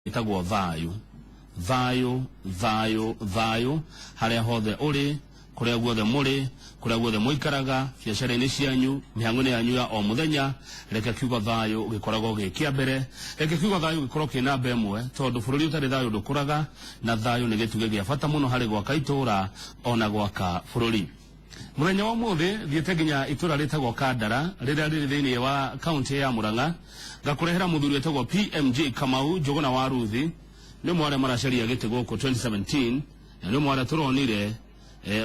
Ĩtagwo thayũ, thayũ, thayũ, thayũ, harĩa hothe ũrĩ, kũrĩa guothe mũrĩ, kũrĩa guothe mũikaraga, biacara-inĩ cianyu, mĩhang'o-inĩ yanyu ya o mũthenya, reke kiugo thayũ gĩkoragwo gĩ kĩa mbere, reke kiugo thayũ gĩkorwo kĩ namba ĩmwe, tondũ bũrũri ũtarĩ thayũ ndũkũraga, na thayũ nĩ gĩtugĩ gĩa bata mũno harĩ gwaka itũũra ona gwaka bũrũri. Mũthenya wa ũmũthĩ thiĩte nginya itũra rĩtagwo Kandara rĩrĩa rĩrĩ thĩinĩ wa kaunti ya Murang'a ngakũrehera mũthuri wĩtagwo PMJ Kamau Njũgũna wa Ruthi. Nĩ ũmwe wa arĩa maracaria gĩtĩ gũkũ 2017 na nĩ ũmwe wa arĩa tũronire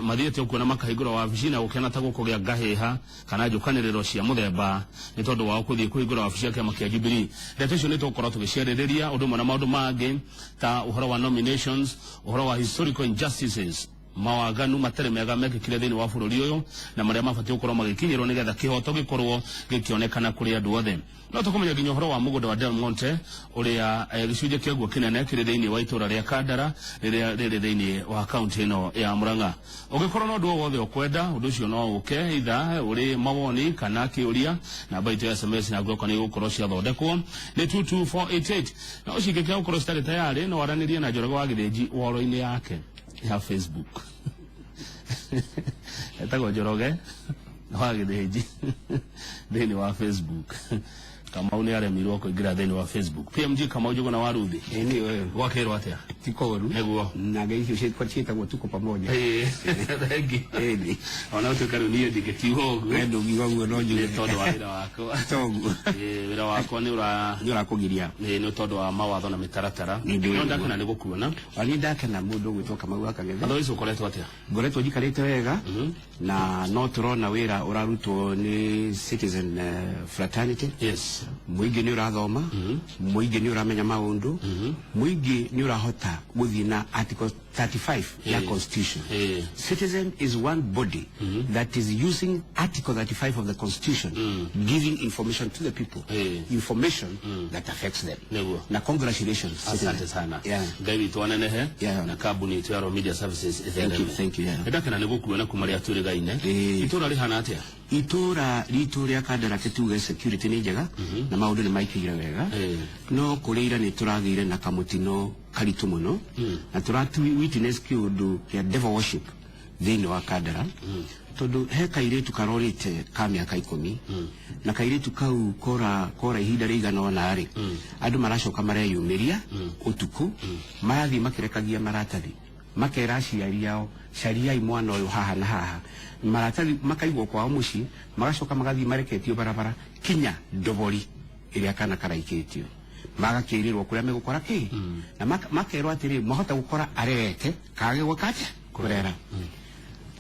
mathiĩte ũkuo na makahingũra wabici na gũkĩhana ta gũkũgĩa ngahĩha kana njũkanĩrĩro cia mũthemba nĩ tondũ wao kũthiĩ kũhingũra wabici ya kĩama kĩa Jubilee. Ndeto icio nĩ tũgũkorwo tũgĩciarĩrĩria ũndũ ũmwe na maũndũ mangĩ ta ũhoro wa nominations, ũhoro wa historical injustices, mawaganu matarĩ mega mekĩkire thĩinĩ wa bũrũri ũyũ na marĩa mabatiĩ gũkorwo magĩkinyĩrwo nĩgetha kĩhoto gĩkorwo gĩkĩonekana kũrĩ andũ othe. No tũkũmenya nginya ũhoro wa mũgũnda wa Del Monte ũrĩa gĩcunjĩ kĩaguo kĩnene kĩrĩ thĩinĩ wa itũũra rĩa Kandara rĩrĩa rĩrĩ thĩinĩ wa kaunti ĩno ya Murang'a. Ũngĩkorwo na ũndũ o wothe ũkwenda, ũndũ ũcio no ũke either ũrĩ mawoni kana kĩũria, namba itũ ya SMS na ngwĩhoka nĩ igũkorwo ciathondekwo nĩ 22488 na ũcingĩkĩa gũkorwo citarĩ tayarĩ no waranĩrie na Njoroge wa Gĩthĩnji woro-inĩ yake ya Facebook. Etagwo Njoroge wa Gĩthĩnji thĩinĩ wa Facebook. Kamau nĩ aremirwo kũingĩra thĩinĩ wa Facebook. PMG Kamau Njũgũna wa Ruthi. Ĩĩ nĩyo ĩyo. Gwakĩrwo atĩa? Ti koru. Nĩguo. Na ngai icio ciĩtagwo tuko pamoja. Ĩĩ, thengi. Ĩĩ. Ona ũtuĩka rĩu niĩ ndingĩkiuga ũguo. We ndũngiuga ũguo no njuge. Nĩ tondũ wa wĩra wakwa. Toguo. Ĩĩ, wĩra wakwa nĩ ũra Nĩ ũrakũgiria. Ĩĩ, nĩ tondũ wa mawatho na mĩtaratara. Nĩ ndũĩ No ũguo. ndakena nĩ gũkuona. Ona niĩ ndakena mũndũ ũgwĩtwo Kamau wa Kang'ethe. Otherwise ũkoretwo atĩa? Ngoretwo njikarĩte wega na no tũrona wĩra ũrarutwo nĩ Citizen Fraternity. Mũingĩ nĩ ũrathoma, mũingĩ nĩ ũramenya maũndũ, mũingĩ nĩ ũrahota gũthiĩ na Article 35 ya Constitution. Citizen is one body that is using Article 35 of the Constitution, giving information to the people, information that affects them. Nĩguo. Na congratulations, Asante Citizen. sana. Yeah. Ngai witũ anenehe Yeah. na kambuni itũ ya Royal Media Services Thank you, ĩthereme. thank you, yeah. Nĩndakena nĩ gũkuona kuma rĩrĩa twĩrĩgaine. Itũra rĩhana atĩa? Itũra ritũ rĩa Kandara tuge security nĩ njega na maũndũ nĩ maikĩire wega. No kũrĩ ira nĩ tũragĩire na kamũtino karitũ mũno na tũratu witness kĩũndũ kĩa devil worship thĩinĩ wa Kandara, tondũ he kairĩtu karorĩte ka mĩaka 10 na kairĩtu kau kora kora ihinda rĩigana ũna rĩ, andũ maracoka mareyumĩria ũtukũ, marathiĩ makĩrekagia maratathi, makera aciari ao, cariai mwana ũyũ haha na haha. Maratathi makaigwo kwao mũciĩ, magacoka magathiĩ mareketio barabara kinya ndobori ĩrĩa kana karaikĩtio, magakĩrĩrwo kũrĩa megũkora kĩ na makerwo atĩrĩ, mwahota gũkora arerete kage gwĩka atĩa kũrera.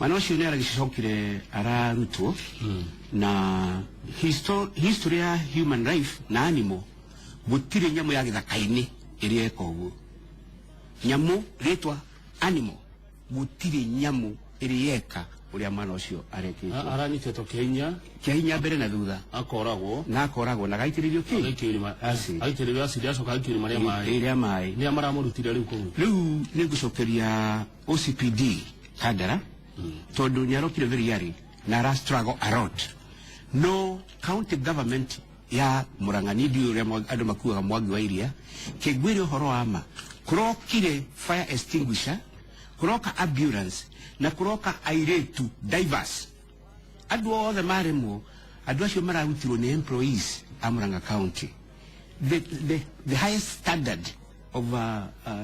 Mwana ũcio nĩ aragĩcokire ararutwo na history ya human life na animal, gũtirĩ nyamũ ya gĩthaka-inĩ ĩrĩa ĩka ũguo. Nyamũ rĩtwa animal, gũtirĩ nyamũ ĩrĩ yeka ũrĩa mwana ũcio arekĩtwo. Aranyitĩtwo kĩhinya. Kĩhinya mbere na thutha. Akoragwo. Na akoragwo na gaitĩrĩrio kĩ? Agaikio irima. Acid. Aitĩrĩrio acid acoka agaikio irima rĩa maĩ. Rĩa maĩ. Nĩa maramũrutire rĩu kũu? Rĩu nĩ ngũcokeria OCPD Kandara, tondũ nĩ arokire very early na ara struggle a lot. No county government ya Murang'a, niĩ ndiũĩ ũrĩa andũ makuaga Mwangi wa Iria, kĩngwĩre ũhoro wa ma, kũrokire fire extinguisher, kũroka ambulance na kũroka airĩtu divers. Andũ othe maremwo, andũ acio mararutirwo nĩ employees a Murang'a County, the highest standard of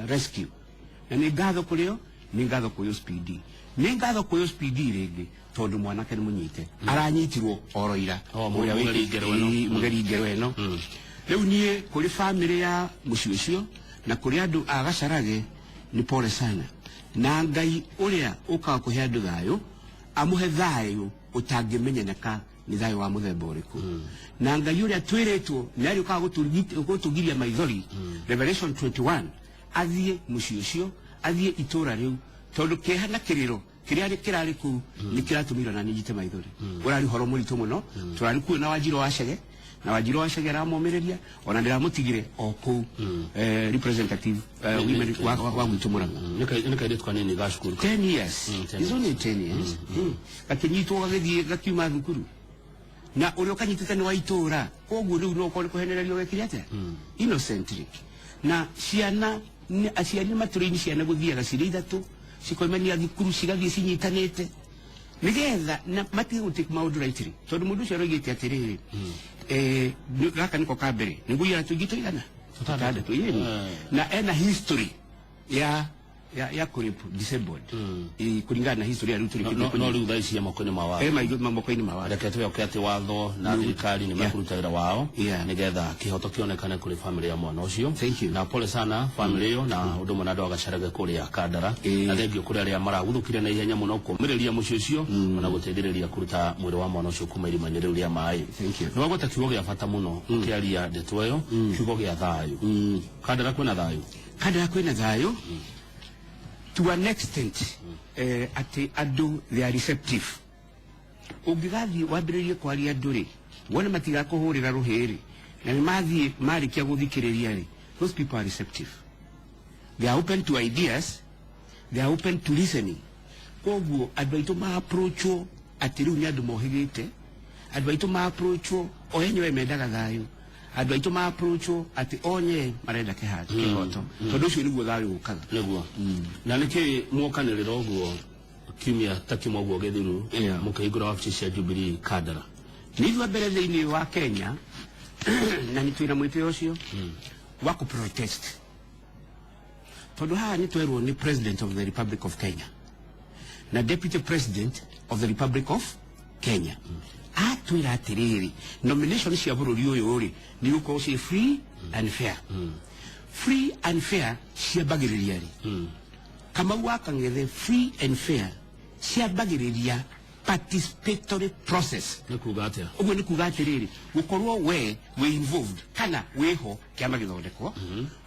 rescue. Na nĩ ngatho kũrĩ o, nĩ ngatho kwĩ OCPD, nĩ ngatho kwĩ OCPD rĩngĩ, tondũ mwanake nĩ mũnyite, aranyitirwo oro ira. Oh, Ũrĩa mũgeri ngero ĩno. Ĩĩ, mũgeri ngero ĩno. Rĩu niĩ kũrĩ famĩlĩ ya mũciĩ ũcio na kũrĩ andũ a Gacarage nĩ pole sana, na Ngai ũrĩa ũkaga kũhe andũ thayũ amũhe thayũ ũtangĩmenyeneka nĩ thayũ wa mũthemba ũrĩkũ, na Ngai ũrĩa twĩrĩtwo nĩ arĩũkaga gũtũgiria maithori, Revelation 21, athiĩ mũciĩ ũcio, athiĩ itũra rĩu, tondũ kĩeha na kĩrĩro kĩrĩa kĩrarĩ kũu nĩ kĩratũmire ona niĩ njite maithori. Ũrarĩ ũhoro mũritũ mũno. Tũrarĩ kuo na Wanjirũ wa Chege, na Wanjirũ wa Chege aramomĩrĩria, ona ndĩramũtigire o kũu representative women wa gwitũ Murang'a. Nĩ kairĩtu kanini ga cukuru. 10 years. 10. It's only 10 years. Gakĩnyitwo gagĩthiĩ gakiuma thukuru, na ũrĩa ũkanyitĩte nĩ wa itũũra, koguo rĩu no ũkorwo nĩ kũhenererio gekire atĩa innocently. Na ciana aciari matũrĩini ciana gũthiaga cirĩ ithatũ cikoimania thukuru cigathiĩ cinyitanĩte nigetha na matige gũtake maũndũ rightly tondũ mũndũ ũcio aroigĩte atĩrĩrĩ gaka nĩko ka mbere nĩngũiyara tũingĩ tũigana tũtandatũ yĩni na ena history ya kũrape disabled kũringana na history ya rĩu tũrĩkĩtie no rĩu thaa ici moko-inĩ ma watho moko-inĩ ma watho reke twĩhoke atĩ watho na thirikari nĩ mekũruta wĩra wao nĩgetha kĩhoto kĩonekane kũrĩ famĩlĩ ya mwana ũcio. Na pole sana famĩlĩ ĩyo na ũndũ ũmwe na andũ a Gacarege kũrĩa Kandara na thengio kũrĩ arĩa maraguthũkire na ihenya mũno kũmĩrĩria mũciĩ ũcio ona gũteithĩrĩria kũruta mwĩrĩ wa mwana ũcio kuma irima-inĩ rĩu rĩa maĩ. Nĩ wagweta kiugo gĩa bata mũno ũkĩaria ndeto ĩyo, kiugo gĩa thayũ. Kandara kwĩna thayũ? Kandara kwĩna thayũ to an extent atĩ andũ they are receptive. Ũngĩgathiĩ wambĩrĩrie kwaria andũ rĩ, wone matigakũhũrĩra rũhĩ rĩ, na nĩ mathiĩ marĩkia gũthikĩrĩria rĩ, those people are receptive. They are open to ideas, they are open to listening. Koguo andũ aitũ ma-approachwo atĩ rĩu nĩ andũ mohĩgĩte, andũ aitũ ma-approachwo o enyewe mendaga thayũ, andũ aitũ ma-approachwo atĩ onye marenda kĩhoto, tondũ ũcio nĩguo thayũ ũkaga. Nĩguo. Na nĩkĩ mwokanĩrĩra ũguo kiumia ta kĩmwe ũguo gĩthiru mũkĩhingũra wabici cia Jubilee Kandara? Nĩ ithuĩ mbere thĩinĩ wa Kenya na nĩ twĩna mwĩtĩo ũcio wa kũ protest tondũ haha nĩ twerwo nĩ President of the Republic of Kenya na Deputy President of the Republic of Kenya atwĩra atĩrĩrĩ, nomination cia bũrũri ũyũ rĩ nĩ gũkorwo ciĩ free and fair. Free and fair ciambagĩrĩria rĩ Kamau wa Kang'ethe, free and fair ciambagĩrĩria participatory process. Nĩ kuga atĩa? Ũguo nĩ kuga atĩrĩrĩ, gũkorwo we wĩ involved kana wĩho kĩama gĩthondekwo,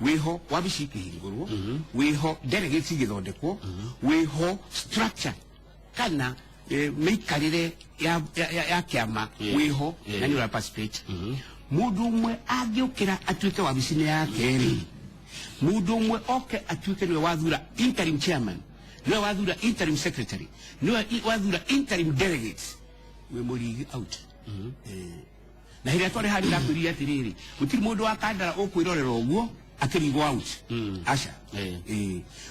wĩho wabici ikĩhingũrwo, wĩho delegates igĩthondekwo, wĩho structure kana mĩikarĩre ya kĩama wĩho na nĩ ũra participate. Mũndũ ũmwe angĩũkĩra atuĩke wabici-inĩ yake rĩ, mũndũ ũmwe oke atuĩke nĩwe wathura interim chairman, nĩwe wathura interim secretary, nĩwe wathura interim delegates, wĩ mũrigi out. Na hĩrĩa twarĩ harĩa ndakwĩrire atĩrĩrĩ, gũtirĩ mũndũ wa Kandara ũkwĩrorera ũguo akĩrigwo out. Aca.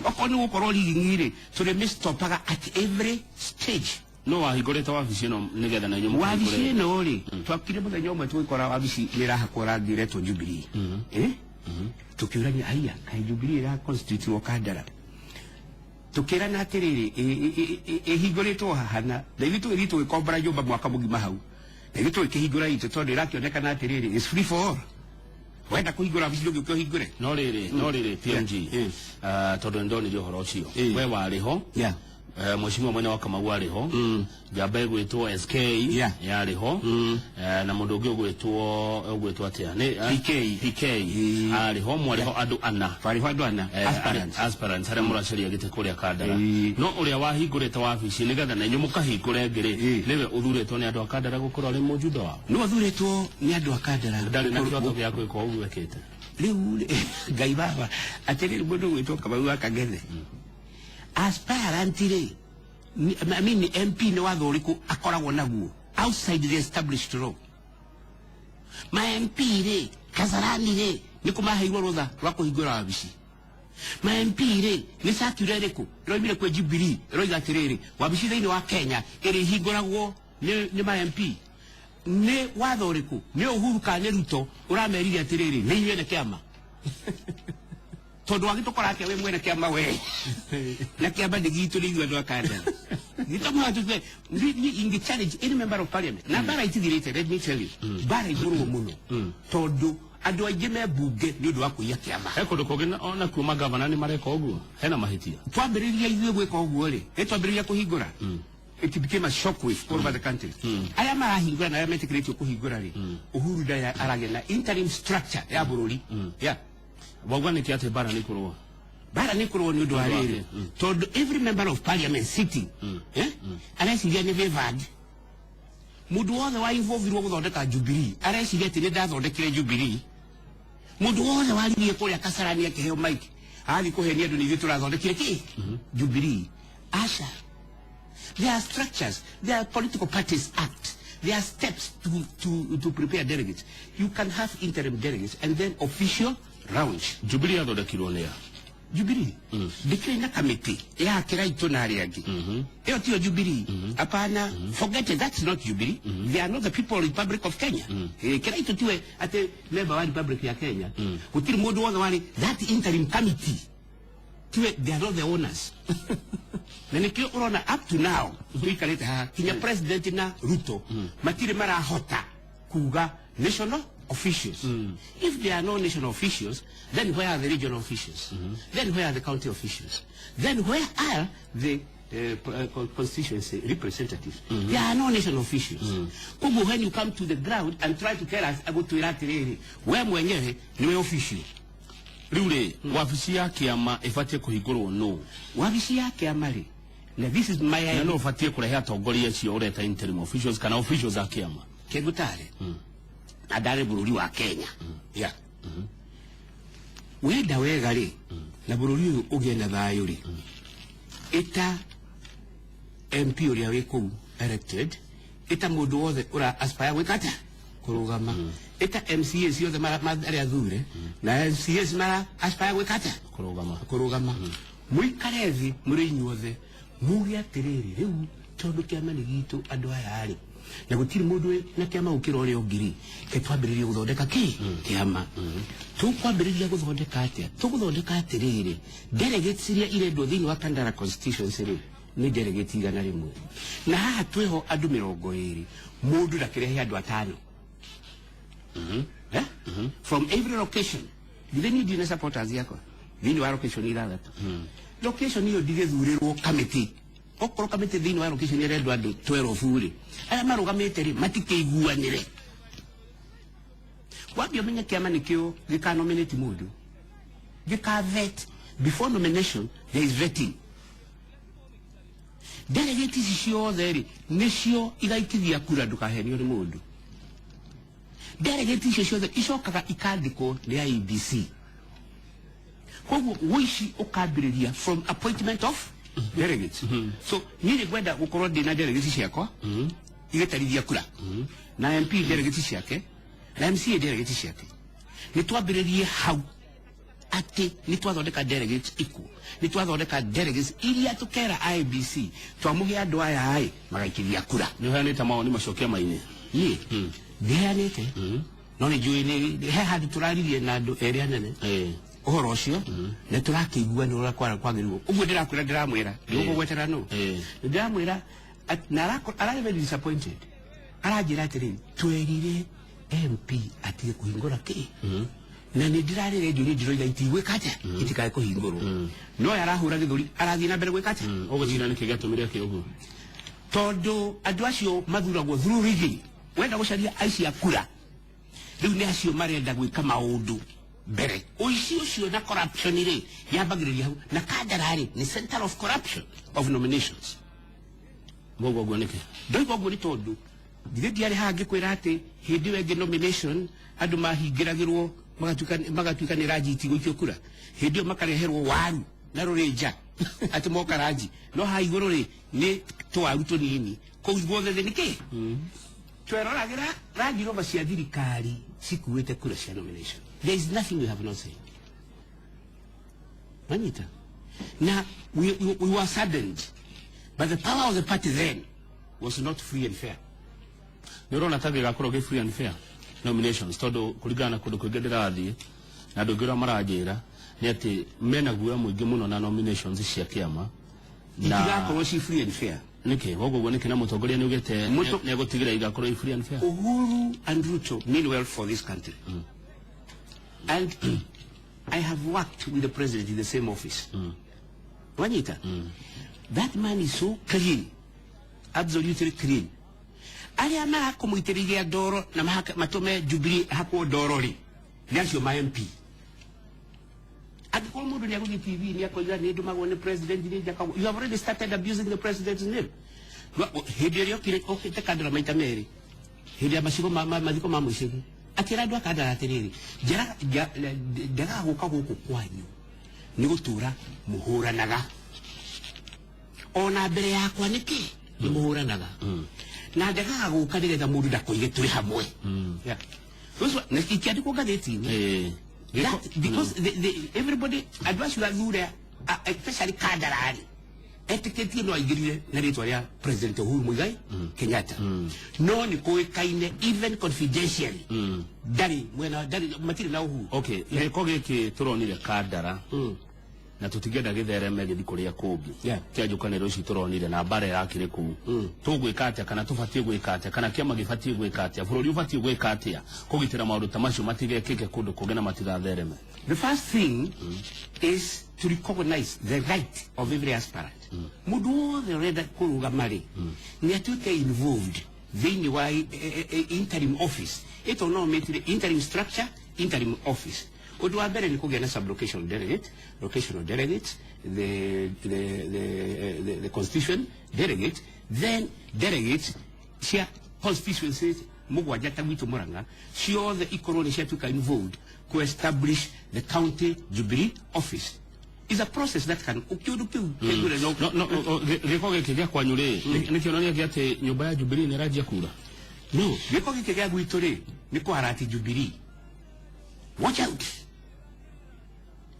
Okorwo nĩ gũkorwo rigging rĩ, tũrĩmĩstopaga at every stage. No wahingũrĩte wabici ĩno nĩgetha na inyuĩ wabici ĩno rĩ, twakire mũthenya ũmwe tũgĩkora wabici nĩ ĩrahakwo rangi ĩretwo Jubilee. Tũkĩũrania haiya kaĩ Jubilee ĩra constitute Kandara, tukirana atiriri ihingũrĩtwo haha na ithuĩ tũgĩthiĩ tũgĩkombora nyũmba mwaka mũgima hau, na ithuĩ tũgĩkĩhingũra itũ tondũ ĩrakĩonekana atĩrĩrĩ is free for all. Wenda kũhingũra wabici ndũngĩũke ũhingũre. No rĩrĩ PMG tondũ nĩndonire ũhoro ũcio we warĩ ho, mheshimiwa mwene wa Kamau arĩ ho, njamba ĩgwĩtwo SK yarĩ ho, na mũndũ ũngĩ ũgwĩtwo atĩa nĩ PK arĩ ho, mwarĩ ho andũ ana. Warĩ ho andũ ana aspirants arĩa mũracaria gĩtĩ kũrĩa Kandara. No ũrĩa wahingũrĩte wabici nĩgetha na inyuĩ mũkahingũre ĩngĩ rĩ, nĩwe ũthurĩtwo nĩ andũ a Kandara gũkorwo arĩ mũjumbe wao. Nĩwe ũthurĩtwo nĩ andũ a Kandara. Ndarĩ na kĩhoto gĩa gwĩka ũguo ekĩte. Rĩu Ngai baba atĩrĩrĩ, mũndũ ũgwĩtwo Kamau wa Kang'ethe aspirant rĩ, I mean MP nĩ watho ũrĩkũ akoragwo naguo outside the established law? Ma MP rĩ Kasarani rĩ nĩ kũmaheirwo rũtha rwa kũhingũra wabici. Ma MP rĩ nĩ circular ĩrĩkũ ĩroimire kwĩ Jubilee ĩroiga atĩrĩrĩ wabici thĩinĩ wa Kenya ĩrĩhingũragwo nĩ ma MP? Nĩ watho ũrĩkũ nĩ Uhuru kana nĩ Ruto ũramerire atĩrĩrĩ nĩ inyuĩ ene kĩama? Tondũ wagĩtũkora atĩa wĩ mwene kĩama we na kĩama nĩ gitũ nĩ ithuĩ andũ a Kandara. Gĩtũmaga tũtue ingĩ challenge any member of parliament na mbara itithirĩte, let me tell you, mbara igũrwo mũno tondũ andũ aingĩ me mbunge nĩ ũndũ wa kũiya kĩama. He kũndũ kũngĩ ona kuo magavana nĩ mareka ũguo, hena mahĩtia. Twambĩrĩria ithuĩ gwĩka ũguo rĩ, ĩ twambĩrĩria kũhingũra, it became a shockwave all over the country. Aya marahingũra na arĩa metĩkĩrĩtio kũhingũra rĩ, Uhuru ndaya aragĩa na interim structure ya bũrũri. Wauga nĩkĩ atĩ mbara nĩ kũrũa? Mbara nĩ kũrũa nĩ ũndũ wa rĩrĩ, tondũ every member of parliament sitting areciria nĩ favored. Mũndũ wothe wa involvirwo gũthondeka Jubilee areciria atĩ nĩ ndathondekire Jubilee. Mũndũ wothe waririe kũrĩa Kasarani akĩheo mic athiĩ kũhenia andũ nĩ ithuĩ tũrathondekire kĩ Jubilee. Aca. There are structures, there are Political Parties Act, there are steps to prepare delegates. You can have interim delegates and then official Lounge. Jubilee yathondekirwo nĩ a? Jubilee ndikĩrĩ na kamĩtĩ ya Kĩraitũ na arĩa angĩ. Ĩyo tiyo Jubilee. Hapana, forget it, that's not Jubilee. They are not the people of Republic of Kenya. Kĩraitũ tiwe atĩ member wa Republic ya Kenya. Gũtirĩ mũndũ wothe warĩ that interim committee, tiwe. They are not the owners, na nĩkĩo ũrona up to now tũikarĩte haha kinya president na Ruto matirĩ marahota kuga national officials. If there are no national officials, then where are the regional officials? Then where are the county officials? Then where are the constituency representatives? There are no national officials. Koguo when you come to the ground and try to tell us, agũtwĩra atĩrĩrĩ, we mwenyewe niwe official. Rĩu rĩ, wabici ya kĩama ĩbatiĩ kũhingũrwo nũ? Wabici ya kĩama rĩ, na this is my Na nũ ũbatiĩ kũrehe atongoria acio ũreta interim officials kana officials a kĩama? Kĩngũtare na ndarĩ bũrũri wa Kenya ya wenda wega rĩ, na bũrũri ũyũ ũgĩe na thayũ rĩ, ĩta MP ũrĩa wĩ kũu elected, ĩta mũndũ wothe ũra aspire gwĩka atĩa, kũrũgama, ĩta MCA ciothe arĩa athure na MCAs mara aspire gwĩka atĩa? Kũrũgama. Kũrũgama. Mũikare thĩ mũrĩ inyuothe, muge atĩrĩrĩ, rĩu tondũ kĩama nĩ gitũ andũ aya rĩ, na gũtirĩ mũndũ wĩ na kĩama gũkĩra ũrĩa ũngĩ rĩ, ke twambĩrĩrie gũthondeka kĩ kĩama. Tũkwambĩrĩria gũthondeka atĩa? Tũgũthondeka atĩrĩrĩ, delegates iria irendwo thĩinĩ wa Kandara constituency rĩ, nĩ delegate 100, na haha twĩho andũ 20, mũndũ ndakĩrehe andũ atano. Eh? From every location. Githĩ niĩ ndirĩ na supporters yakwa thĩinĩ wa location ithathatũ? Location ĩyo ndigĩthurĩrwo kamĩtĩ. Okorwo kamĩtĩ thĩinĩ wa location ĩrendwo andũ 12 rĩ, arĩa marũgamĩte rĩ, matikĩiguanĩre. Wambia ũmenye kĩama nĩkĩo gĩkanominate mũndũ, gĩka vet. Before nomination there is vetting. Delegate ici ciothe rĩ, nĩcio igaikithia kura. Ndũkahenio nĩ mũndũ. Delegate icio ciothe icokaga ikandĩkwo nĩ IEBC. Koguo ũici ũkambĩrĩria from appointment of delegates. So niĩ nĩ ngwenda gũkorwo ndĩna delegates ciakwa igĩtarithia kura, na MP delegates ciake, na MCA delegates ciake. Nĩ twambĩrĩrie hau atĩ nĩ twathondeka delegates ikuo, nĩ twathondeka delegates iria tũkera IEBC twamũhe andũ aya ĩ magaikithia kura. Nĩ ũheanĩte mawoni macio kĩama-inĩ? Niĩ ndiheanĩte, no nĩ njũĩ nĩ he handũ tũraririe na andũ erĩ anene ũhoro ũcio, na tũrakĩiguanĩra ũrĩa kwagĩrĩirwo. Ũguo ndĩrakwĩra, ndĩramwĩra, ndigũkũgwetera nũ, ndĩramwĩra na ararĩ very disappointed. Aranjĩra atĩrĩrĩ, twerire MP atige kũhingũra kĩ, na nĩ ndĩrarĩ redio-inĩ ndĩroiga itigwĩka atĩa, itikae kũhingũrwo, no ye arahũra gĩthũri, arathiĩ na mbere gwĩka atĩa? Ũgũcira nĩkĩ gĩatũmire eke ũguo? Tondũ andũ acio mathuragwo through rigging. Wenda gũcaria aici a kura, rĩu nĩ acio marenda gwĩka maũndũ mbere. Ũici ũcio na corruption rĩ, yambagĩrĩria hau, na Kandara rĩ, nĩ center of corruption of nominations. Mũguo ũguo nĩkĩ? Ndoiga ũguo nĩ tondũ githĩ ndiarĩ haha ngĩkwĩra atĩ hĩndĩ ĩyo ĩngĩ nomination andũ mahingĩragĩrwo, magatuĩka nĩ ranji itigũikio kura. Hĩndĩ ĩyo makareherwo waru na rũrĩnja atĩ moka ranji, no haha igũrũ rĩ, nĩ tũwaru tũnini, kũu guothe thĩ nĩ kĩ tweroragĩra Land Rover cia thirikari cikuĩte kura cia nomination. There is nothing we have not seen. Wanyita na we were saddened, but the power of the party then was not free and fair. Nĩ ũrona ta gĩgakorwo gĩ free and fair nominations? Tondũ kũringana na kũndũ kũingĩ ndĩrathiĩ na andũ aingĩ ũrĩa maranjĩra nĩ atĩ mena guoya mũingĩ mũno na nominations cia kĩama. Itigakorwo ci free and fair. Nĩkĩ woguo ũguo nĩkĩ? Na mũtongoria nĩ augĩte nĩ egũtigĩra igakorwo i free and fair. Uhuru and Ruto mean well for this country. And I have worked with the president in the same office. Wanyita? That man is so clean. Absolutely clean. Arĩa marakũmũitĩrĩria ndoro na matũme Jubilee hakwo ndoro rĩ, nĩ acio ma MP. Angĩkorwo mũndũ nĩ agũthiĩ TV nĩ akoiga nĩ ndũmagwo nĩ president, nĩ njakagwo, you have already started abusing the president's name. Hĩndĩ ĩrĩa okire okĩte Kandara maita merĩ, hĩndĩ ya macigo mathiko ma mũicegi, akĩra andũ a Kandara atĩrĩrĩ, ndegaga gũka gũkũ kwanyu nĩ gũtũra mũhũranaga, ona mbere yakwa nĩkĩ nĩ mũhũranaga, na ndegaga gũka nĩgetha mũndũ ndakoige tũrĩ hamwe. Yeah. Those na ikĩandĩkwo ngathĩti-inĩ. That, because everybody andũ acio athure, especially Kandara rĩ, etĩkĩtie no aingĩrire na rĩtwa rĩa President Uhuru Muigai Kenyatta, no nĩ kũĩkaine even confidentially ndarĩ mwena, ndarĩ, matirĩ na Uhuru. Okay, gĩko gĩkĩ tũronire Kandara na tũtingĩenda gĩthereme gĩthi kũrĩa kũngĩ, kĩa njũkanĩro ici tũronire na mbara ĩrakĩrĩ kũu, tũgwĩka atĩa kana tũbatiĩ gwĩka atĩa kana kĩama gĩbatiĩ gwĩka atĩa, bũrũri ũbatiĩ gwĩka atĩa kũgitĩra maũndũ ta macio matigekĩke kũndũ kũngĩ na matigathereme? The first thing is to recognize the right of every aspirant. Mũndũ wothe ũrenda kũrũgama rĩ, nĩ atuĩke involved thĩinĩ wa interim office. Ĩto no mĩtire interim structure, interim office. Ũndũ wa mbere nĩ kũgĩa na sub-locational delegate, locational delegates, the constitution delegate, then delegates cia constituencies mũgwanja ta gwitũ Murang'a ciothe ikorwo nĩ ciatuĩka involved ku establish the county Jubilee office. Is a process that can kĩũndũ kĩu kĩngũre no. No, gĩko gĩkĩ gĩa kwanyu rĩ, nĩ kĩonania gĩa atĩ nyũmba ya Jubilee nĩ ĩranjia kura? No, gĩko gĩkĩ gĩa gwitũ rĩ, nĩ kũharati Jubilee. Watch out,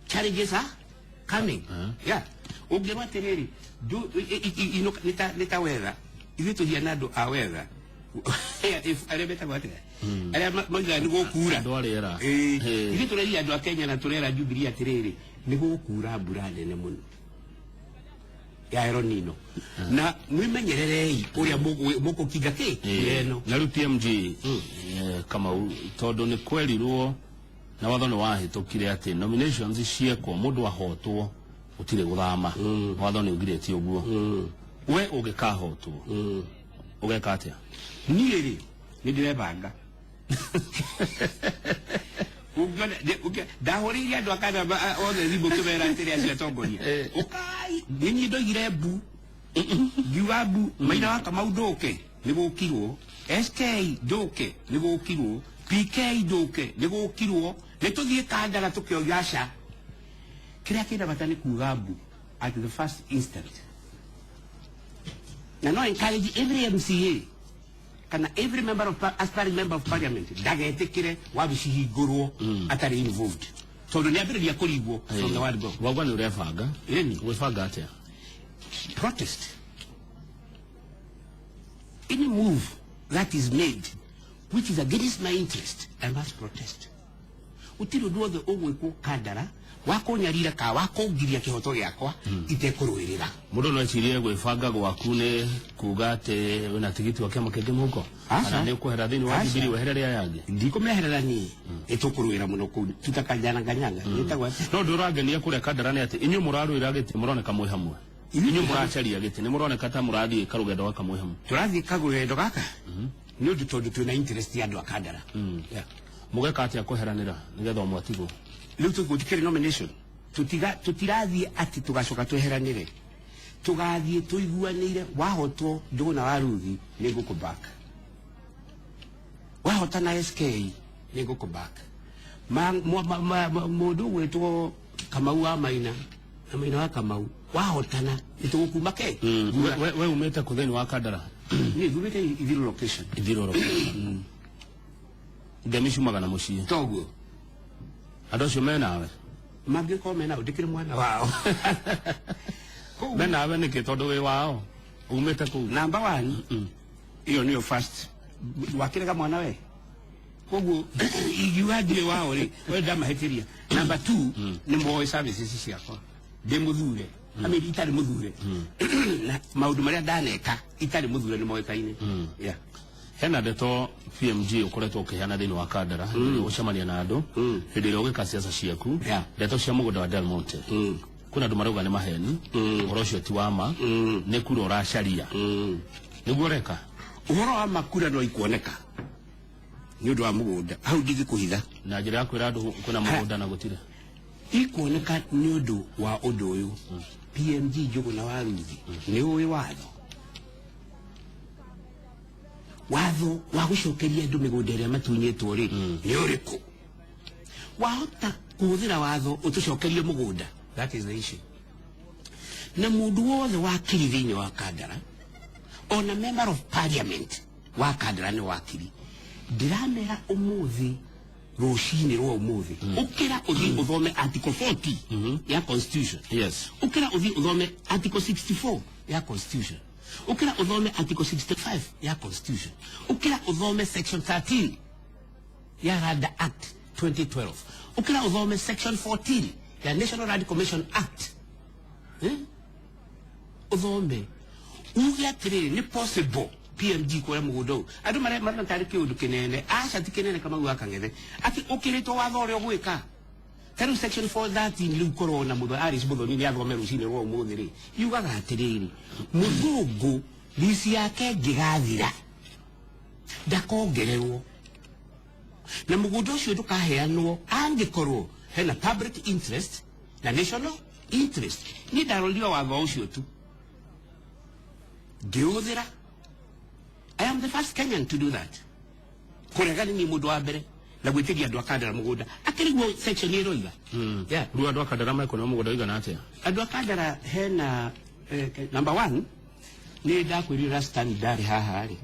challenges are coming. Yeah, ũngĩrwo atĩrĩrĩ, nĩ ta wetha ithuĩ tũhiana andũ a wetha arĩa metagwo atĩa, arĩa moigaga nĩ gũkura. Andũ a rĩera. Ĩĩ. Ithuĩ tũreria andũ a Kenya na tũrera Jubilee atĩrĩrĩ, nĩ gũkura mbura nene mũno ya El Nino na mwĩmenyererei ũrĩa mũgũkinga kĩ mbura ĩno. Na rĩu PMG, Kamau, tondũ nĩ kwerirwo na watho nĩ wahĩtũkire atĩ nominations ciekwo, mũndũ ahotwo gũtirĩ gũthama, watho nĩ ũgirĩtie ũguo, we ũngĩkahotwo ũgeka atĩa? Niĩ rĩ, nĩ ndĩrebanga. Ndahũrĩire andũ akana othe thimũ ngĩmera atĩrĩ, acio atongoria, ũkai. Nĩ niĩ ndoigire mbu, ngiuga mbu Maina wa Kamau ndũke nĩ gũkirwo, SK ndũke nĩ gũkirwo, PK ndũke nĩ gũkirwo, nĩ tũthiĩ Kandara tũkĩoria aca. Kĩrĩa kĩna bata nĩ kuga mbu at the first instant, na no encourage every MCA kana every member of aspiring member of parliament ndagetĩkĩre wabici hingũrwo atarĩ involved, tondũ nĩ ambĩrĩria kũrigwo from the word go. Wauga nĩ ũrebanga. Ĩni. Gwĩbanga atĩa? Protest any move that is made which is against my interest. I must protest. Gũtirĩ ũndũ wothe ũgwĩkwo Kandara wa kũnyarira ka wa kũngiria kĩhoto gĩakwa itekũrũĩrĩra. Mũndũ no ecirie gwĩbanga gwaku nĩ kuga atĩ wĩna tigiti wa kĩama kĩngĩ mũhuko Aca. kana nĩ ũkwehera thĩinĩ wa Aca. Jubilee weherere aya angĩ. Ndikũmeherera niĩ, ĩtũkũrũĩra mũno kũu tutakanyananganyanga ĩtagwo atĩa? No ũndũ ũrangenia kũrĩa Kandara nĩ atĩ inyuĩ mũrarũĩra gĩtĩ mũroneka mwĩ hamwe, inyuĩ mũracaria gĩtĩ nĩ mũroneka ta mũrathiĩ karũgendo gaka mwĩ hamwe. Tũrathiĩ kagũgendo gaka nĩ ũndũ tondũ twĩna interest ya andũ a Kandara. Yeah. Mũgeka atĩa kweheranĩra nĩgetha ũmwe atigwo? Rĩu tũgũtikĩrĩ nomination, tutiga tutirathiĩ atĩ tũgacoka tweheranĩre, tũgathiĩ tũiguanĩire. Wahotwo Njũgũna wa Ruthi, nĩ ngũkũ back. Wahotana SK, nĩ ngũkũ back. Mũndũ ũgwĩtwo Kamau wa Maina na Maina wa Kamau wahotana, nĩ tũgũkuma ke. We umĩte kũ thĩinĩ wa Kandara? Niĩ thumĩte Ithiru location. Ithirũrũ ngemi ciumaga na mũciĩ. Toguo. Andũ acio menawe? Mangĩkorwo menao, ndĩkĩrĩ mwana wao. Kũu Menawe nĩkĩ? Tondũ wĩ wao umĩte kũu. Number one, iyo niyo first wakirega mwana we, koguo ingiuga ndirĩ wao rĩ, we ndamahĩtĩria. Number two, nĩ moĩ services ciakwa ndĩ mũthure, I mean, itarĩ mũthure, na maũndũ marĩa ndaneka itarĩ mũthure nĩ moĩkaine. Yeah. Hena ndeto PMG ũkoretwo ũkĩheana thĩinĩ wa Kandara hĩndĩ ĩrĩa ũgũcemania na andũ, hĩndĩ ĩrĩa ũgĩka ciaca ciaku, ndeto cia mũgũnda wa Del Monte. Kwĩna andũ marauga nĩ maheni, ũhoro ũcio ti wa ma, nĩ kura ũracaria nĩguo ũreka. Ũhoro wa makura no ikuoneka nĩ ũndũ wa mũgũnda hau, ndingĩkũhitha. Na njĩra ya kwĩra andũ kwĩna mũgũnda na gũtirĩ. Ikuoneka nĩ ũndũ wa ũndũ ũyũ, PMG Njũgũna wa Ruthi nĩ ũĩ watho, watho wa gũcokeria andũ mĩgũnda ĩrĩa matunyĩtwo rĩ, nĩ ũrĩkũ? Wahota kũhũthĩra watho ũtũcokerie mũgũnda? That is the issue. Na mũndũ wothe wakiri thĩinĩ wa Kandara, ona member of parliament wa Kandara nĩ wakiri, ndĩramera ũmũthĩ. Rũcinĩ rwa ũmũthĩ ũkĩra ũthiĩ ũthome article 40 ya constitution. Ũkĩra ũthiĩ ũthome article 64 ya constitution. Ũkĩra ũthome article 65 ya constitution. Ũkĩra ũthome section 13 ya Land Act 2012. Ũkĩra ũthome section 14 ya National Land Commission Act. Eh? Ũthome uge atĩrĩrĩ, nĩ possible PMG kuoya mũgũnda ũyũ. Andũ marona tarĩ kĩũndũ kĩnene. Aca, ti kĩnene. Kamau wa Kang'ethe atĩ ũkĩrĩtwo watho ũrĩa ũgwĩka. Ta rĩu section 413, rĩu korwo na mũtho Alice Muthoni nĩ athome rũcinĩ rwa ũmũthĩ rĩ, yugaga atĩrĩrĩ, mũthũngũ lease yake ngĩgathira ndakongererwo na mũgũnda ũcio ndũkaheanwo angĩkorwo hena public interest na national interest. Niĩ ndarorire watho ũcio tu ngĩũhũthĩra. I am the first Kenyan to do that. Kũrega nĩ niĩ mũndũ wa mbere na gwĩtĩria andũ a Kandara mũgũnda akĩriguo section ĩroiga. Yeah. Rĩu andũ a Kandara mekũneo mũgũnda ũigana atĩa? Andũ a Kandara hena number one, nĩ ndakwĩrire last time ndarĩ haha rĩ,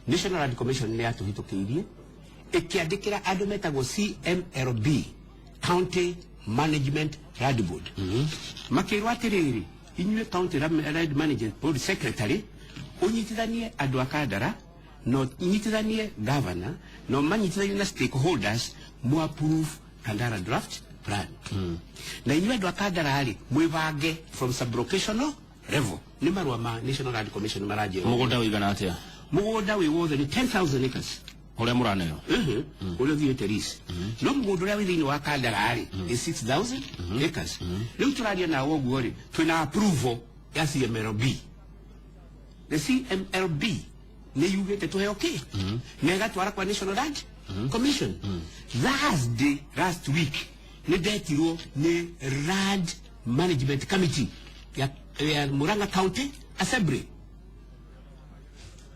National Land Commission nĩ yatũhĩtũkĩirie ĩkĩandĩkĩra andũ metagwo CMLB, County Management Land Board. Makĩrwo atĩrĩrĩ, inyuĩ County Land Management Board Secretary, ũnyitithanie andũ a Kandara na ũnyitithanie governor na ũmanyitithanie na stakeholders mu approve Kandara draft plan. Na inyuĩ andũ a Kandara rĩ, mwĩbange from sublocational level. Nĩ marũa ma National Land Commission maranjĩra. Mũgũnda ũigana atĩa? Mũgũnda wĩ wothe nĩ 10,000 acres. Ũrĩa mũraneo? Ũrĩa ũthiĩte lease, no mũgũnda ũrĩa wĩ thĩinĩ wa Kandara rĩ nĩ 6000 acres. Rĩu tũraria nawe ũguo rĩ, twĩna approval ya CMLB. The CMLB nĩ yugĩte tũheo kĩ na ĩgatwara kwa National Land Commission. Thursday last week nĩ ndetirwo nĩ Land Management Committee ya Murang'a County Assembly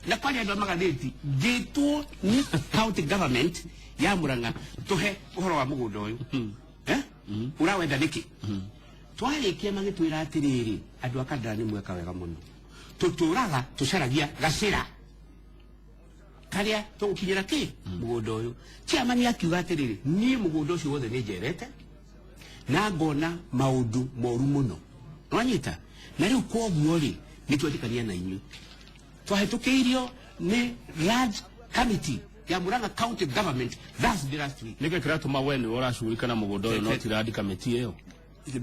na kwaria andũ a magathĩti, ngĩtwo nĩ county government ya Murang'a tũhe ũhoro wa mũgũnda ũyũ. Eh? Ũrawenda nĩkĩ? Twarĩkia magĩtwĩra atĩrĩrĩ, andũ a Kandara nĩ mweka wega mũno, tũtũraga tũcaragia gacĩra karĩa tũgũkinyĩra kĩ mũgũnda ũyũ. Chairman akiuga atĩrĩrĩ, niĩ mũgũnda ũcio wothe nĩ njerete na ngona maũndũ moru mũno, nwanyita, na rĩu koguo rĩ, nĩ twetĩkania na inyuĩ. Twahĩtũkĩirio nĩ Land Committee ya Murang'a County Government Thursday last week. Nĩkĩ kĩratũma we nĩwe ũracugurika na mũgũnda ũyũ no ti Land Committee ĩyo?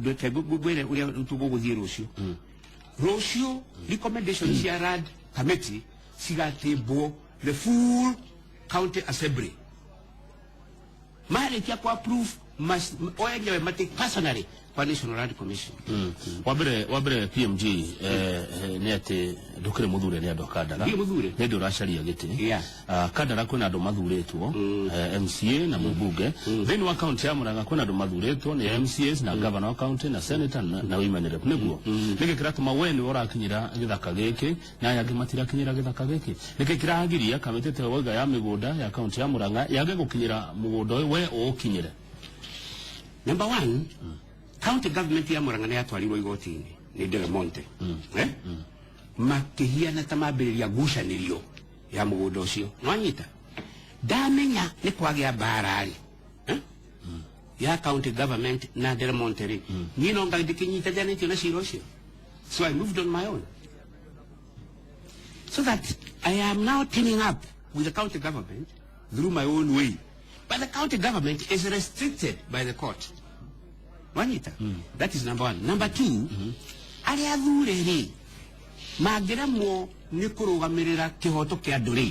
Reke ngwĩre ũrĩa tũgũgũthiĩ rũciũ. Rũciũ recommendation cia Land Committee cigatĩmbwo the full county assembly. Marĩkia ku approve o enyewe mati personally kwa National Land Commission. Wa mbere PMG, nĩ atĩ ndũkĩrĩ mũthure nĩ andũ a Kandara. Ndirĩ mũthure. Nĩ ndĩ ũracaria gĩtĩ. Yeah. Ah, Kandara kwĩna andũ mathurĩtwo, MCA na mũmbunge. Thĩinĩ wa kaunti ya Murang'a kwĩna andũ mathurĩtwo nĩ MCAs na governor wa county na senator na women rep. Nĩguo nĩkĩ kĩratũma we nĩwe ũrakinyĩra gĩthaka gĩkĩ na aya angĩ matirakinyĩra gĩthaka gĩkĩ? Nĩkĩ kĩragiria kamĩtĩ ta wauga ya mĩgũnda ya kaunti ya Murang'a yage gũkinyĩra mũgũnda ũyũ, we ũũkinyĩre? Number one, county government ya Murang'a nĩ yatwarirwo igoti-inĩ nĩ Del Monte. Eh? Makĩhiana ta mambĩrĩria ngucanĩrio ya mũgũnda ũcio. Nwanyita, ndamenya nĩ kwagĩa mbara rĩ, eh? Ya county government na Del Monte rĩ, niĩ no nga ndĩkĩnyitanĩtio na cira ũcio, so I moved on my own, so that I am now teaming up with the county government through my own way, but the county government is restricted by the court. Wanyita? That is number one. Number two, arĩa athure rĩ mangĩremwo nĩ kũrũgamĩrĩra kĩhoto kĩa andũ rĩ,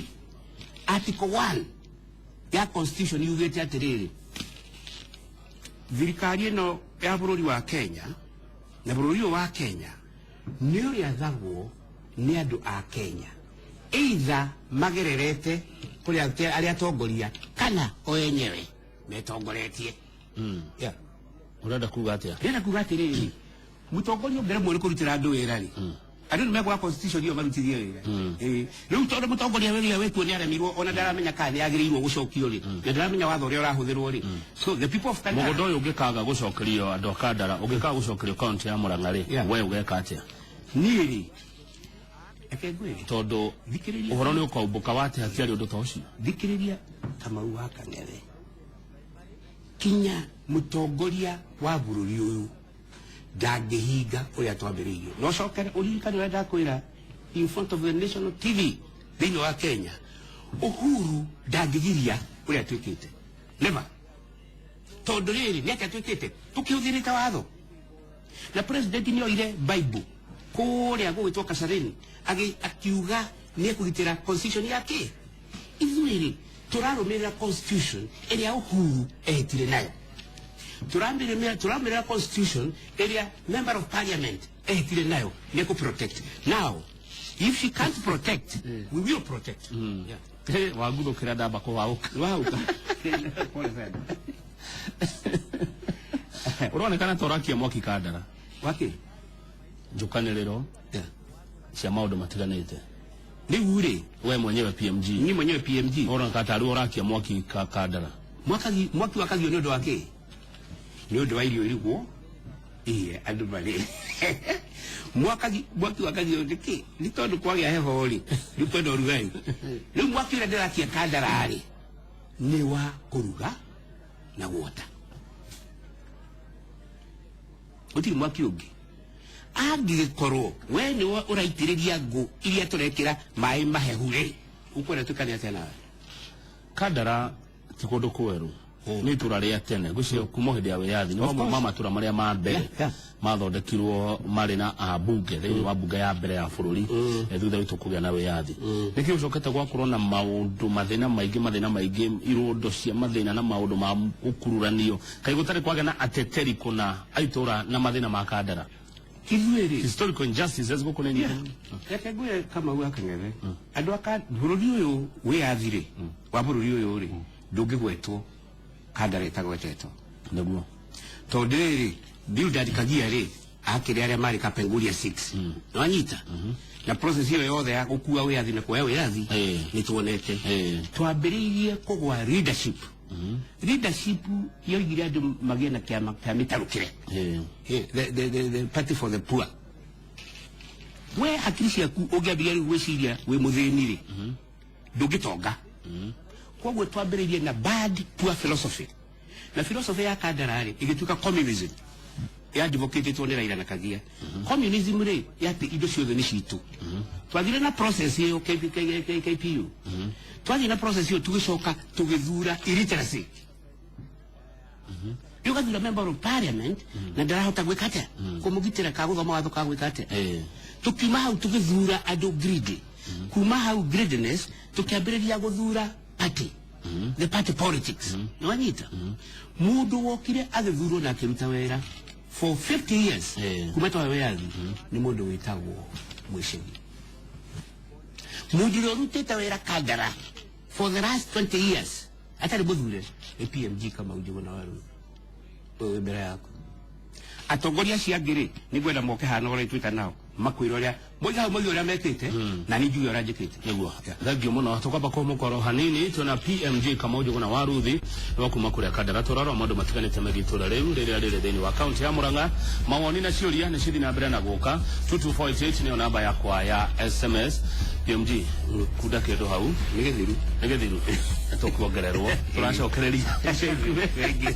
article 1 ya constitution yugĩte atĩrĩrĩ, thirikari ĩno ya bũrũri wa Kenya na bũrũri ũyũ wa Kenya nĩ ũrĩathagwo nĩ andũ a Kenya, either magererete kũrĩ arĩa atongoria kana o enyewe metongoretie. Yeah. Ũrenda kuga atĩa? Ndĩrenda kuga atĩrĩrĩ, mũtongoria ũngĩremwo nĩ kũrutĩra andũ wĩra rĩ, andũ nĩ mekwaga constitution ĩyo marutithie wĩra. Ĩĩ. Rĩu tondũ mũtongoria ũrĩa wĩkuo nĩ aremirwo, ona ndaramenya kana nĩ agĩrĩirwo gũcokio rĩ, na ndaramenya watho ũrĩa ũrahũthĩrwo rĩ, so the people of Kandara Mũgũnda ũyũ ũngĩkaga gũcokerio andũ a Kandara, ũngĩkaga gũcokerio kaunti ya Murang'a rĩ, we ũgeka atĩa? Niĩ rĩ, reke ngwĩre. Tondũ Thikĩrĩria. ũhoro nĩ ũkaumbũka wa atĩ hatiarĩ ũndũ ta ũcio. Thikĩrĩria, Kamau wa Kang'ethe. Kinya mutongoria wa bururi uyu ndangĩhinga ũrĩa twambĩrĩirie. No cokere ũririkane ũrĩa ndakwĩra in front of the national TV thĩinĩ wa Kenya, Uhuru ndangĩgiria ũrĩa twĩkĩte. Never. Tondũ rĩrĩ nĩ atĩa twĩkĩte? Tũkĩhũthĩrĩte watho. Na president nĩ oire Bible kũrĩa gũgĩtwo Kasarani akiuga nĩ ekũgitĩra constitution yake. Ithuĩ rĩ tũrarũmĩrĩra constitution ĩrĩa Uhuru ehĩtire nayo. Tũramĩrĩra constitution ĩrĩa member of parliament ehĩtire nayo nĩ ekũ protect. Now if she can't protect, we will protect. Yeah. Waguthũkĩra ndamba kũwaũka. Wauka. Pole sana. Ũronekana ta ũrakia mwaki Kandara. Waki? Njũkanĩrĩro cia maũndũ matiganĩte. Rĩu rĩ we mwenyewe PMG. Ni mwenyewe PMG. Ũroneka ta rĩu ũrakia mwaki Kandara. Mwaki wakagio nĩ ũndũ wa kĩ? Nĩ ũndũ wa irio irigwo iye andũ marĩ. Mwaki wakagio nĩ kĩ? Nĩ tondũ kwagĩa heho rĩ, rĩu kwenda ũrugarĩ. Rĩu mwaki ũrĩa ndĩrakia Kandara rĩ, nĩ wa kũruga na guota. Gũtirĩ mwaki ũngĩ. Angĩgĩkorwo we nĩwe ũraitĩrĩria ngũ iria tũrekĩra maĩ mahehu rĩ, ũkwenda twĩkane atĩa nawe? Kandara ti kũndũ kwerũ. Nĩ itũra rĩa tene gwĩciria kuma hĩndĩ ya wĩyathi nĩ mamwe ma matũra marĩa ma mbere mathondekirwo marĩ na ambunge thĩinĩ wa mbunge ya mbere ya bũrũri thutha witũ kũgĩa na wĩyathi. Nĩkĩo ũcokete gwakorwo na maũndũ mathĩna maingĩ irũndo cia mathĩna na maũndũ ma gũkururanio. Kaĩ gũtarĩ kwagĩa na ateteri kũna a itũra na mathĩna ma Kandara? Ithuĩ rĩ, historical injustices gũkũ nĩ nyingĩ. Reke ngwĩre Kamau wa Kang'ethe, andũ a bũrũri ũyũ wĩyathi rĩ, wa bũrũri ũyũ rĩ, ndũngĩgwetwo Kandara ĩtagwetetwo. Nĩguo. Tondũ rĩrĩ, Bildad Kagia rĩ, akĩrĩ arĩa marĩ Kapenguria 6. Nĩwanyita? Na process ĩyo yothe ya gũkua wĩyathi na kuoya wĩyathi nĩ tuonete. Twambĩrĩirie kũgwa leadership. Leadership yoigire andũ magĩe na kĩama kĩa mĩtarũkĩre. The party for the poor. We hakiri ciaku ũngĩambĩrĩria rĩu gwĩciria wĩ mũthĩni rĩ, ndũngĩtonga. Koguo twambĩrĩirie na bad poor philosophy. Na philosophy ya Kandara rĩ ĩgĩtuĩka communism. Ya advocatetwo nĩ Raila na Kagia. Communism rĩ yatĩ indo ciothe nĩ citũ. Twathire na process ĩyo KPU. Twathire na process ĩyo tũgĩcoka tũgĩthura illiteracy. Rĩu ũgathura member of parliament na ndarahota gwĩka atĩa? Kũmũgitĩra ka gũthoma watho ka gwĩka atĩa? Tũkiuma hau tũgĩthura andũ greedy. Kuma hau greediness tũkĩambĩrĩria gũthura party. The party politics. Nĩwanyita? Mũndũ wokire agĩthurwo na akĩruta wĩra for 50 years kuma twa wĩyathi nĩ mũndũ wĩtagwo Mwĩcegi. Mũndũ ũrĩa ũrutĩte wĩra Kandara for the last 20 years atarĩ mũthure nĩ PMG Kamau Njuguna wa Ruth. Ũyũ wĩ mbere yaku. Atongoria acio angĩ rĩ, nĩngwenda moke haha na ũrĩa twĩta nao makwĩra ũrĩa moiga hau moige ũrĩa mekĩte na niĩ njuge ũrĩa njĩkĩte. Nĩguo. Thank you mũno. Tũkwamba kũmũkorwo hanini twĩna PMG Kamau Njuguna wa Ruthi wa kuma kũrĩa Kandara. Tũrarora maũndũ matiganĩte megiĩ itũra rĩu rĩrĩa rĩrĩ thĩinĩ wa kaunti ya Murang'a. Mawoni na ciũria nĩ cithiĩ na mbere na gũka. 22488 nĩyo namba yakwa ya SMS. PMG kunda kĩndũ hau. Nĩ gĩthiru. Nĩ gĩthiru. Nĩ tũkuongererwo. Tũracokereria. Thank you.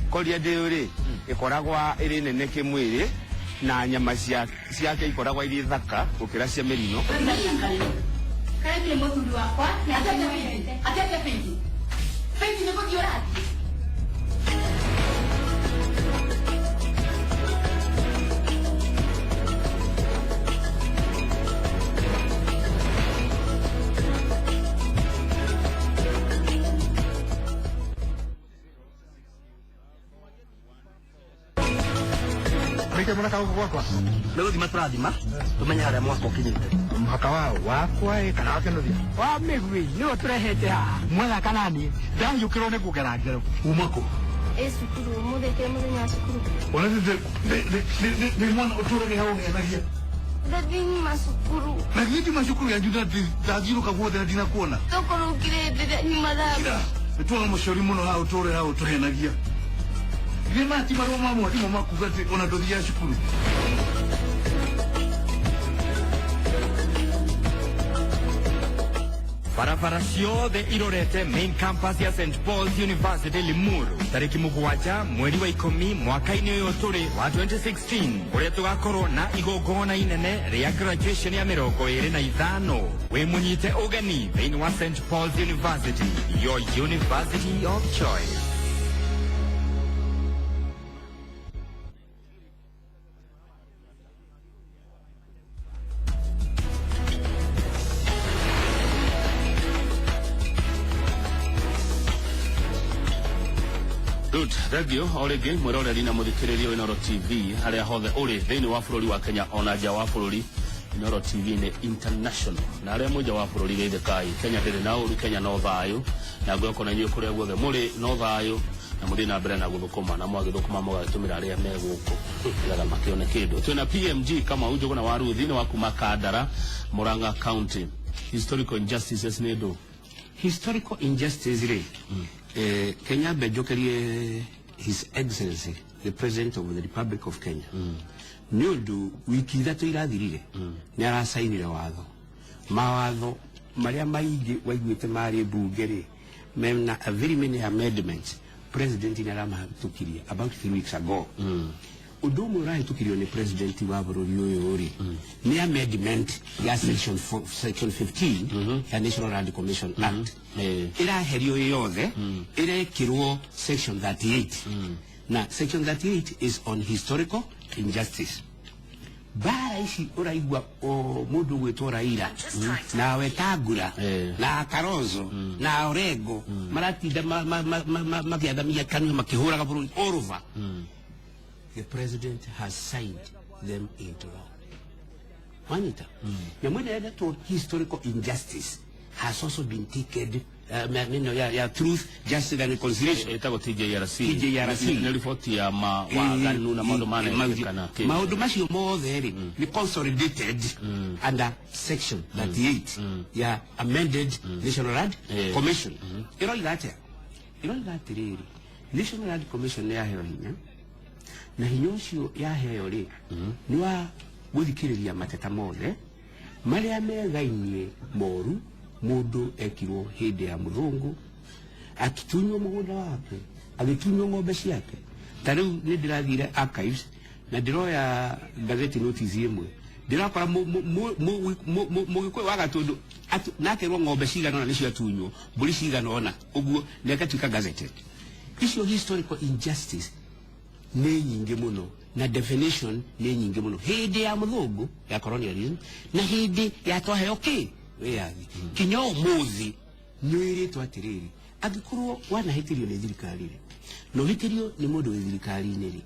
Koria ndĩũ rĩ ĩkoragwa ĩrĩ nene kĩmwĩrĩ na nyama ciake ikoragwa irĩ thaka gũkĩra cia mĩrino. Kaĩ mũthuri wakwa atete bengi. Bengi nĩ gũthiĩ ũrathiĩ. Nĩ gũthima tũrathima tũmenye harĩa mwaka ũkinyĩte. Mũhaka wao wakwa ĩ kana wa Kĩnuthia? Wa mĩgwĩ nĩwe tũrehete haha mwega kana niĩ ndahiũkĩrwo nĩ kũgera ngero. Uma kũ? Ĩ cukuru ũmũthĩ kĩrĩ mũthenya wa cukuru. Ona nĩ mwana ũtũragia hau ũgenagia. Ndathi nyuma cukuru. Na githĩ ndiuma cukuru yanyu na ndathiũrũka guothe na ndinakuona. Tokorwo ũkire hĩndĩ ĩrĩa nyuma thambia. Nĩtuona mũcori mũno haha ũtũre haha ũtũhenagia. Githĩ maya ti marũa ma mwarimũ ma kuuga atĩ ona ndũthiaga cukuru. Barabara ciothe irorete main campus ya St Paul's University Limuru tariki 7 mweri wa 10 mwaka-inĩ ũyũ tũrĩ wa 2016 kũrĩa tũgakorwo na igongona inene rĩa graduation ya 25. Wĩ mũnyite ũgeni thĩinĩ wa St Paul's University, your university of choice. Good, thank you. O rĩngĩ mwĩroreri na mũthikĩrĩria wa Inooro TV harĩa hothe ũrĩ thĩinĩ wa bũrũri wa Kenya ona nja wa bũrũri. Inooro TV nĩ international na arĩa mwĩ nja wa bũrũri geithĩkai. Kenya ndĩrĩ na ũru, Kenya no thayũ, na ngwĩhoka na inyuĩ kũrĩa guothe mũrĩ no thayũ, na mũthiĩ na mbere na gũthũkũma, na mwagĩthũkũma mũgagĩtũmĩra arĩa me gũkũ nĩgetha makĩone kĩndũ. Twĩna PMG Kamau Njũgũna wa Ruthi nĩ wa kuma Kandara, Murang'a County. Historical injustices nĩ ndũ? Historical injustice rĩ, Kenya mbe njokerie His Excellency the President of the Republic of Kenya nĩ ũndũ wiki 3 irathirire nĩ aracainire watho. Mawatho marĩa maingĩ waiguĩte marĩ mbunge rĩ mena a very many amendments President nĩ aramahĩtũkirie about 3 weeks ago. Ũndũ ũmwe ũrahĩtũkirio nĩ president wa bũrũri ũyũ rĩ nĩ amendment ya section section 15 ya National Land Commission Act. Ĩraherio yothe ĩrekĩrwo section 38, na section 38 is on historical injustice. Mbara ici ũraigua mũndũ ũgwĩtwo Raila na Wetangula na Kalonzo na Orengo maratinda makĩathamia kanua makĩhũraga bũrũri all over. The president has signed them into law. Wanyita? Nyamũ ĩrĩa ĩretwo historical injustice has also been taken ya truth, justice and reconciliation. Ĩtagwo TJRC. TJRC. Nĩ riboti ya waganu na maũndũ manekĩka. Maũndũ macio mothe rĩ nĩ consolidated under section 38 ya amended National Land Commission. Ĩroiga atĩa? Ĩroiga atĩrĩrĩ, National Land Commission nĩ yaheo hinya, na hinya ũcio yaheo rĩ nĩ wa gũthikĩrĩria mateta mothe marĩa megainie moru mũndũ ekirwo hĩndĩ ya mũthũngũ, akitunywo mũgũnda wake, agĩtunywo ng'ombe ciake. Ta rĩu nĩ ndĩrathire archives na ndĩroya gazeti notice ĩmwe, ndĩrakora mũgĩkũyũ wa Gatũndũ nakerwo ng'ombe cigana ũna nĩcio atunywo, mbũri cigana ũna, ũguo na ĩgatuĩka gazetted. Icio historical injustice nĩ nyingĩ mũno na definition nĩ nyingĩ mũno hĩndĩ ya mũthũngũ ya colonialism na hĩndĩ ya twaheo kĩ wĩyathi kinya ũmũthĩ nĩ wĩrĩtwo atĩrĩrĩ, angĩkorwo wanahĩtĩrio nĩ thirikari rĩ, na ũhĩtĩrio nĩ mũndũ wĩ thirikari-inĩ rĩ,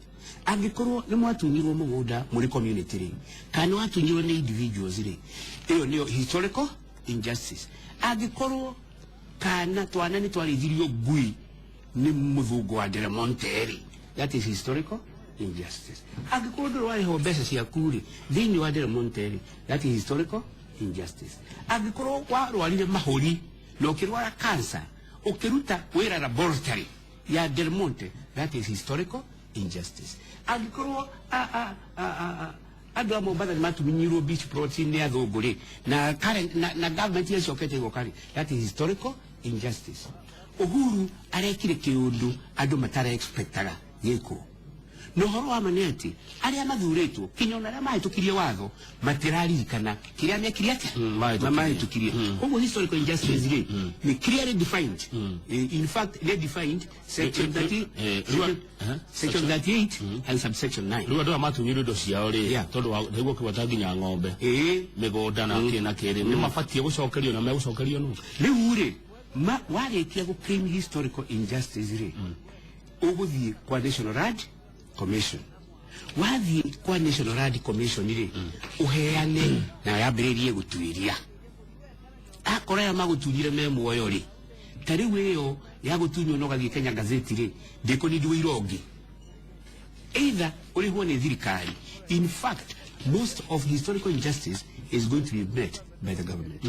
angĩkorwo nĩ mwatunyirwo mũgũnda mũrĩ community rĩ, kana nĩ watunyirwo nĩ individuals rĩ, ĩyo nĩyo historical injustice. Angĩkorwo kana twana nĩ twarĩithirio ngui nĩ mũthũngũ wa Del Monte rĩ, that is historical injustice. Angĩkorwo ndũrĩ warĩhwo mbeca ciaku rĩ thĩinĩ wa Del Monte rĩ, that is historical injustice. Angĩkorwo warwarire mahũri na ũkĩrwara cancer ũkĩruta wĩra laboratory ya Del Monte, that is historical injustice. Angĩkorwo andũ a Mombatha nĩ matuminyirwo beach plots nĩ athũngũ rĩ, na current, na government ĩcokete ĩgoka rĩ, that is historical injustice. Uhuru arekire kĩũndũ andũ matara expectaga gĩkwo. Na ũhoro wa ma nĩ atĩ arĩa mathurĩtwo kinya ona arĩa mahĩtũkirie watho matiraririkana kĩrĩa mekire atĩa mahĩtũkirie. Koguo historical injustice rĩ nĩ clearly defined. In fact they defined section 30, section 38 and subsection 9. Rĩu andũ aya matunyirwo indo ciao rĩ, tondũ nĩguo kĩgwata nginya ng'ombe, mĩgũnda na kĩ na kĩ rĩ, nĩ mabatiĩ gũcokerio na megũcokerio nũ? Rĩu rĩ, warĩkia gũ claim historical injustice rĩ, ũgũthiĩ kwa National Land Commission. Wathiĩ kwa National Land Commission rĩ, ũheane na yambĩrĩrie gũtuĩria. Akorwo aya magũtunyire me muoyo rĩ, ta rĩu ĩyo ya gũtunywo na ũgathiĩ Kenya Gazette rĩ, ndĩkũnindwo ũira ũngĩ. Either ũrĩhwo nĩ thirikari. In fact, Most of historical injustice is going to be met by the government.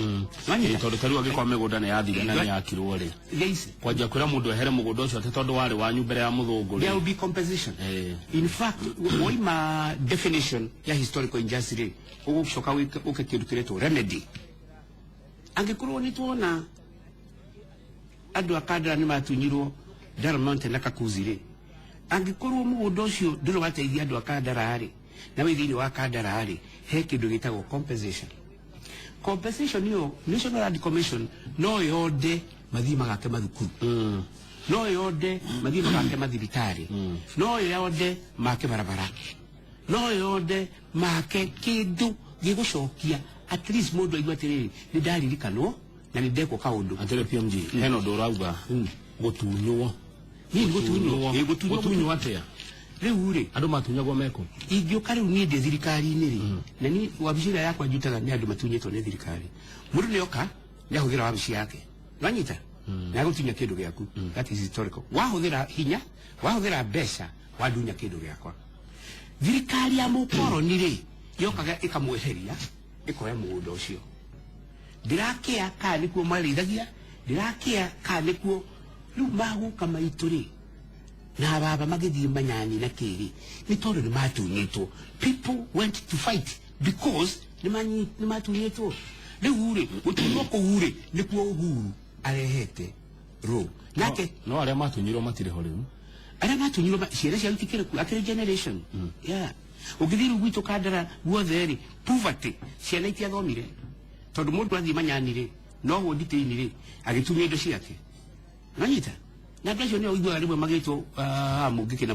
Tondu ta riu angikorwo migunda ni yathire na ni yakirwo ri, kwanja kwira mundu ehere mugunda ucio ati tondu wari wanyu mbere ya muthungu ri, there will be compensation. In fact, woima definition ya historical injustice ri, ugucoka uke kindu kiretwo remedy. Angikorwo ni tuona andu a Kandara ni matunyirwo Del Monte na Kakuzi ri, angikorwo mugunda ucio nduri wateithia andu a Kandara ri, na wi thiini wa Kandara ri, he kindu gitagwo compensation. Compensation yo National Land Commission no yonde mathii magake mathukuru, no yonde mathii magake mathibitari, no yonde make barabara, no yonde make kindu gigucokia at least mundu aigua atiriri ni ndaririkanwo na ni ndekwo kaundu. Atire PMG, hena undu urauga gutunywo. Ni gutunywo. Gutunywo atia? Riu ri andu matunyagwo meko ingĩũka rĩu niĩ ndĩ thirikari-inĩ rĩ, na niĩ wabici ĩrĩa yakwa njutaga nĩ andũ matunyĩtwo nĩ thirikari. Mũndũ nĩoka nĩahũthĩra wabici yake, nĩwanyita, na agũtunya kĩndũ gĩaku. That is historical. Wahũthĩra hinya, wahũthĩra mbeca, wandunya kĩndũ gĩakwa. Thirikari ya mũkoroni rĩ, yokaga ĩkamweheria, ĩkoya mũgũnda ũcio. Ndĩrakĩa kana nĩkuo marĩithagia, ndĩrakĩa kana nĩkuo rĩu maguka maitũ rĩ, na baba magithie manyani na kiri ni tondu ni matunyitwo. People went to fight because ni matunyitwo. Riu ri gutunywo kuu ri nikuo Uhuru arehete ro nake. No aria matunyirwo matire ho riu, aria matunyirwo ciana cia itikire ku akiri generation. Yeah, ungithii riu gwitu Kandara guothe ri poverty, ciana itiathomire tondu mundu athie manyani ri no ho nditeini ri agitunywo indo ciake, nanyita. Na andũ acio nĩo ũiguaga rĩmwe magĩtwo mũngĩkĩ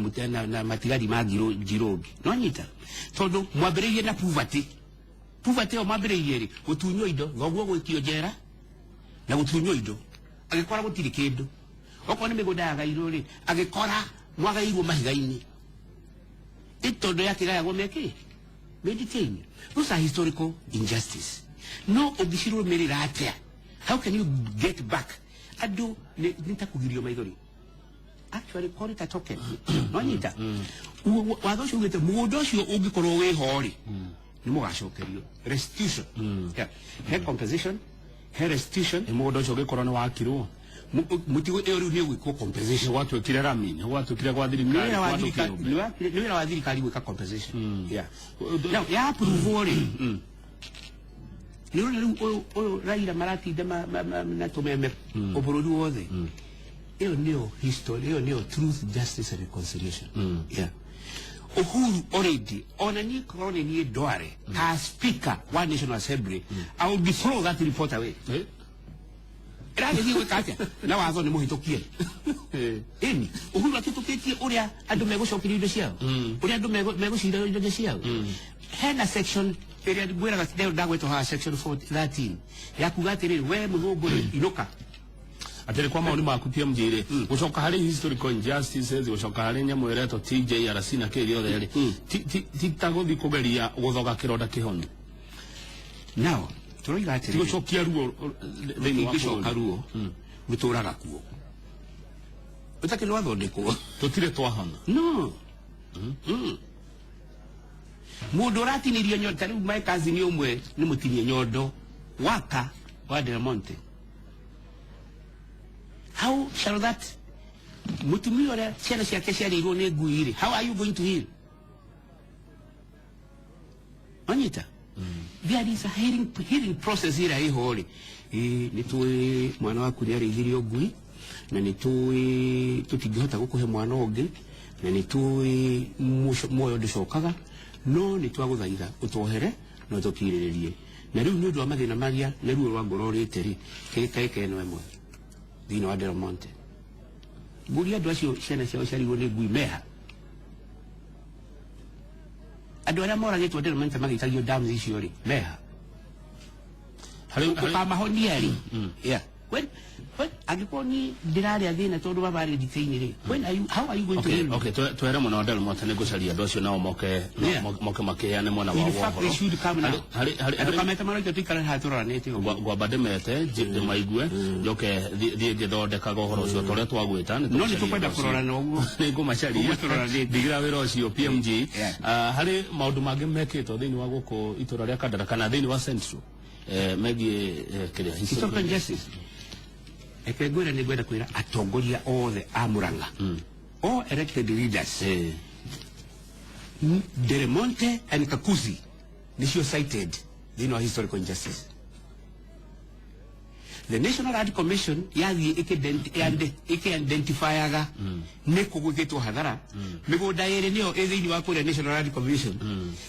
na matigari ma njirongi, nĩwanyita, tondũ mwambĩrĩirie na poverty. Poverty ĩyo mwambĩrĩirie rĩ, gũtunywo indo, thoguo gwĩkio njera na gũtunywo indo, agĩkora gũtirĩ kĩndũ. Okorwo nĩ mĩgũnda yagairwo rĩ, agĩkora mwagairwo mahiga-inĩ, ĩ tondũ yakĩgayagwo mekĩ mĩnditĩinĩ. Those are historical injustice. No ũngĩcirũmĩrĩra atĩa? How can you get back? Andũ nĩ ta kũgirio maithori. Actually call it a token. No nyita. Watho ũcio ugĩte mũgũnda ũcio ũngĩkorwo wĩ ho rĩ, nĩ mũgacokerio restitution. He compensation, he restitution. Nĩ mũgũnda ũcio ũngĩkorwo nĩ wakirwo mũtigo ĩyo rĩu nĩ gwĩkwo compensation. Nĩ gwatuĩkire rami, nĩ gwatuĩkire gwa thirikari, nĩ wĩra wa thirikari gwĩka compensation. Yeah. Now ya approve rĩ, nĩ ũrona rĩu ũyũ Raila maratinda na tũmeme bũrũri wothe. Ĩyo nĩyo history, ĩyo nĩyo truth, justice and reconciliation. Yeah. Uhuru already, ona niĩ korwo nĩ niĩ ndware as speaker wa National Assembly, I will throw that report away. Ĩragĩthiĩ gwĩka atĩa? Na watho nĩ mũhĩtũkie. Ĩni, Uhuru akĩhĩtũkĩtie ũrĩa andũ megũcokerio indo ciao, ũrĩa andũ megũcira indo ciao. Hena section ĩrĩa ngwĩraga ndagwetwo haha, section 13 ya kuga atĩrĩrĩ, we mũthũngũ rĩ, inũka. Atĩrĩ, kwa maoni maku PMG rĩ, gũcoka harĩ historical injustices, gũcoka harĩ nyamũ ĩretwo TJRC na kĩ gĩothe rĩ, ti ta gũthiĩ kũgeria gũthoga kĩronda kĩhonu. Now tũroiga atĩrĩrĩ, ti gũcokia ruo thĩinĩ wa gũcoka ruo rũtũraga kuo, rũtakĩ rwathondekwo, tũtirĩ twahona. No. Mundu ũratinirio nyondo, ta rĩu my cousin ũmwe nĩ mũtinie nyondo waka wa Del Monte. How shall that mutumia ũrĩa ciana ciake ciarĩirwo nĩ ngui rĩ, how are you going to heal? Wanyita? There is a healing process ĩrĩa ĩho rĩ. Nĩ tũĩ mwana waku nĩ arĩithirio ngui, na nĩ tũĩ tũtingĩhota gũkũhe mwana ũngĩ, na nĩ tũĩ muoyo ndũcokaga, no nĩ twagũthaitha ũtwohere na ũtũkirĩrĩrie. Na rĩu nĩ ũndũ wa mathĩna marĩa na ruo rwa ngoro rĩte rĩ, kĩkaĩ ĩno ĩmwe thĩinĩ wa Del Monte. Ngũria andũ acio ciana ciao ciarĩirwo nĩ ngui meha. Andũ arĩa moragĩtwo Del Monte magĩitagio damu icio rĩ, meha. Ũkamahonia rĩ. Yeah. When angĩkorwo ni ndĩrarĩa thĩna tondũ baba arĩ nditĩ-inĩ rĩ, when are you how are you going to Okay, heal me? okay, twere mũno Delmonte nĩ ngũcaria andũ acio nao moke moke makĩheane mwena In wao wa fact, ũhoro. they should come now. Harĩ Andũ kamete maroiga tũikare haha tũroranĩte ũguo. Ngwamba ndĩmete ndĩmaigue njoke thiĩ ngĩthondekaga ũhoro ũcio ta ũrĩa twagwĩta. No nĩ tũkwenda kũrorana ũguo. Nĩ ngũmacaria. Ũguo tũroranĩte. Ndigĩra wĩra ũcio PMG. Harĩ maũndũ mangĩ mekĩtwo thĩinĩ wa gũkũ itũra rĩa Kandara kana thĩinĩ wa Central megiĩ kĩrĩa Historical injustice. Reke ngwĩre, nĩ ngwenda kwĩra atongoria othe a Murang'a, all elected leaders, Deremonte and Kakuzi nĩcio cited thĩinĩ wa historical injustice. The National Land Commission yathiĩ ĩkĩ-identifyaga nĩ kũ gwĩkĩtwo hathara. Mĩgũnda ĩrĩ nĩyo ĩ thĩinĩ wa kũrĩa National Land Commission,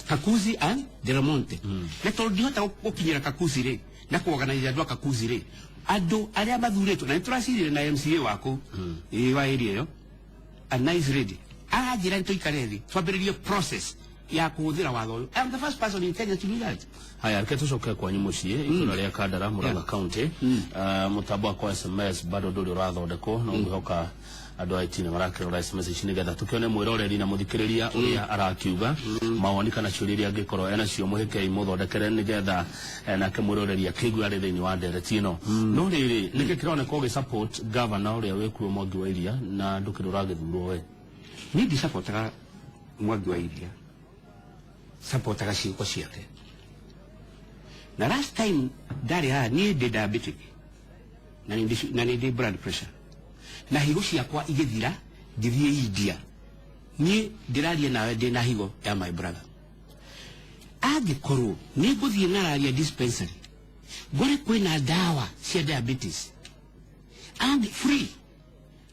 Kakuzi and Deremonte. Na tondũ ndihota gũkinyĩra Kakuzi rĩ na kuorganize andũ a Kakuzi rĩ, andũ arĩa mathurĩtwo na nĩtũracirire na MCA waku ĩ wa area ĩyo, a nice lady, aranjĩra nĩ tũikare thĩ twambĩrĩrie process ya kũhũthĩra watho ũyũ. I am the first person in Kenya to do that. Haya, reke tucoke kwanyu muciĩ itũra rĩa Kandara, Murang'a County. Mũtambo wakwa SMS bado ndũrĩ ũrathondekwo, no ngwĩhoka andũ a IT nĩ marakĩrora SMS ici nĩgetha tũkĩone mwĩroreri na mũthikĩrĩria ũrĩa arakiuga, mawoni kana ciũria iria angĩkorwo enacio, mũhĩkei mũthondekere nĩgetha nake mwĩroreri akĩigue arĩ thĩinĩ wa ndereti ĩno. No rĩrĩ, nĩkĩ kĩroneka ũgĩ support governor ũrĩa wĩkuo Mwangi wa Iria na ndũkĩrĩ ũragĩthurwo we? Niĩ ndisapotaga Mwangi wa Iria, sapotaga ciĩko ciake. Na last time ndarĩ haha, niĩ ndĩ diabetic na nĩ ndĩ blood pressure na higo ciakwa igĩthira ngĩthiĩ India. Niĩ ndĩraria nawe ndĩ na higo ya my brother. Angĩkorwo nĩ ngũthiĩ ng'araria dispensary ngore kwĩna ndawa cia diabetes and free,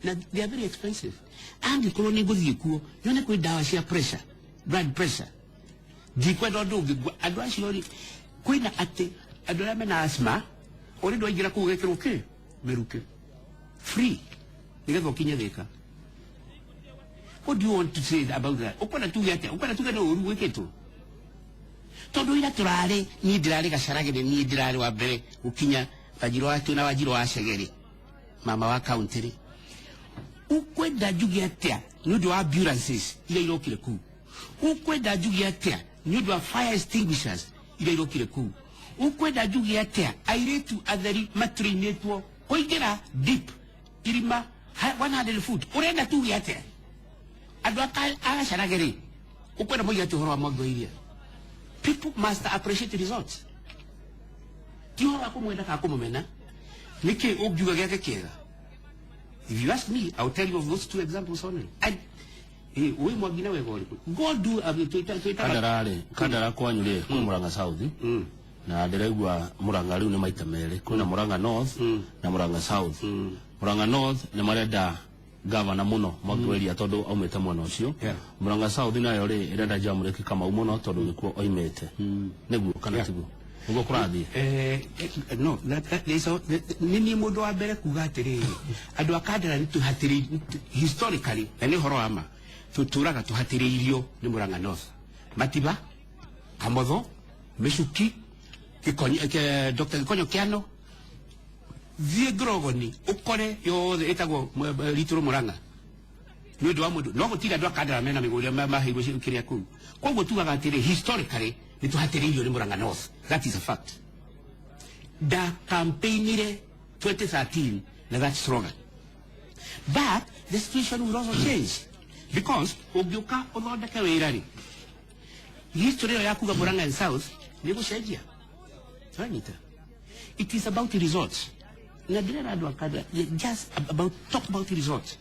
na they are very expensive, angĩkorwo nĩ ngũthiĩ kuo nyone kwĩ ndawa cia pressure, blood pressure, ndikwenda ũndũ ũngĩ. Andũ acio rĩ, kwĩna atĩ andũ arĩa mena asthma ũrĩ ndwaingĩra kũu ũgekĩrwo kĩ mĩrukĩ free nĩgetha ũkinye Thĩka. What do you want to say about that? Ũkwenda tuge atĩa? Ũkwenda tuge nĩ ũru gwĩkĩtwo? Tondũ ira tũrarĩ, niĩ ndĩrarĩ Gacaragĩrĩ, niĩ ndĩrarĩ wa mbere gũkinya Wanjirũ wa twĩna Wanjirũ wa Cegere, mama wa county rĩ, ukwenda njuge atĩa nĩ ũndũ wa ambulances iria irokire kũu? Ukwenda njuge atĩa nĩ ũndũ wa fire extinguishers iria irokire kũu? Ukwenda njuge atĩa airĩtu atheri matrainĩtwo kũingĩra deep irima 100 foot? Ũrenda tuge atĩa? Andũ a Gacarage rĩ, ũkwenda moige atĩa ũhoro wa Mwangi wa Iria? People must appreciate results. Ti ũhoro wa kũmwenda kana kũmũmena. Nĩkĩ ũngiuga gĩake kĩega? If you ask me, I'll tell you of those two examples only. And wĩ Mwangi na wega ũrĩkũ? Go do twĩtaga Kandara rĩ, Kandara kwanyu rĩ, kwĩ Murang'a South na ndĩraigua Murang'a rĩu nĩ maita merĩ, kwĩna Murang'a North na Murang'a South. Murang'a North nĩ marenda gavana mũno Mwangi wa Iria tondũ aumĩte mwena ũcio. Murang'a South nayo rĩ, ĩrenda Jamũrĩki Kamau mũno tondũ nĩkuo oimĩte. Nĩguo kana tiguo? Nĩguo kũrathiĩ? No, nĩ niĩ mũndũ wa mbere kuga atĩrĩrĩ, andũ a Kandara nĩ tũhatĩrĩirio historically, na nĩ ũhoro wa ma, tũtũraga tũhatĩrĩirio nĩ Murang'a North, Matiba, Kamotho, Mĩcuki, Gĩkonyo, Dr. Gĩkonyo Kĩano, thiĩ Ngorogoni ũkore yothe ĩtagwo Little Murang'a nĩ ũndũ wa mũndũ. No gũtirĩ andũ a Kandara mena mĩgũnda maheirwo kĩrĩa kũu. Koguo tugaga atĩrĩ, historically nĩ tũhatĩrĩirio nĩ Murang'a North. That is a fact. Nda campaignire 2013 na that slogan, but the situation will also change because ũngĩũka ũthondeke wĩra rĩ, history ĩyo ya kuga Murang'a and South nĩ gũcenjia. Ũranyita? It is about the results. Na ndĩrera andũ a Kandara, just about talk about the results,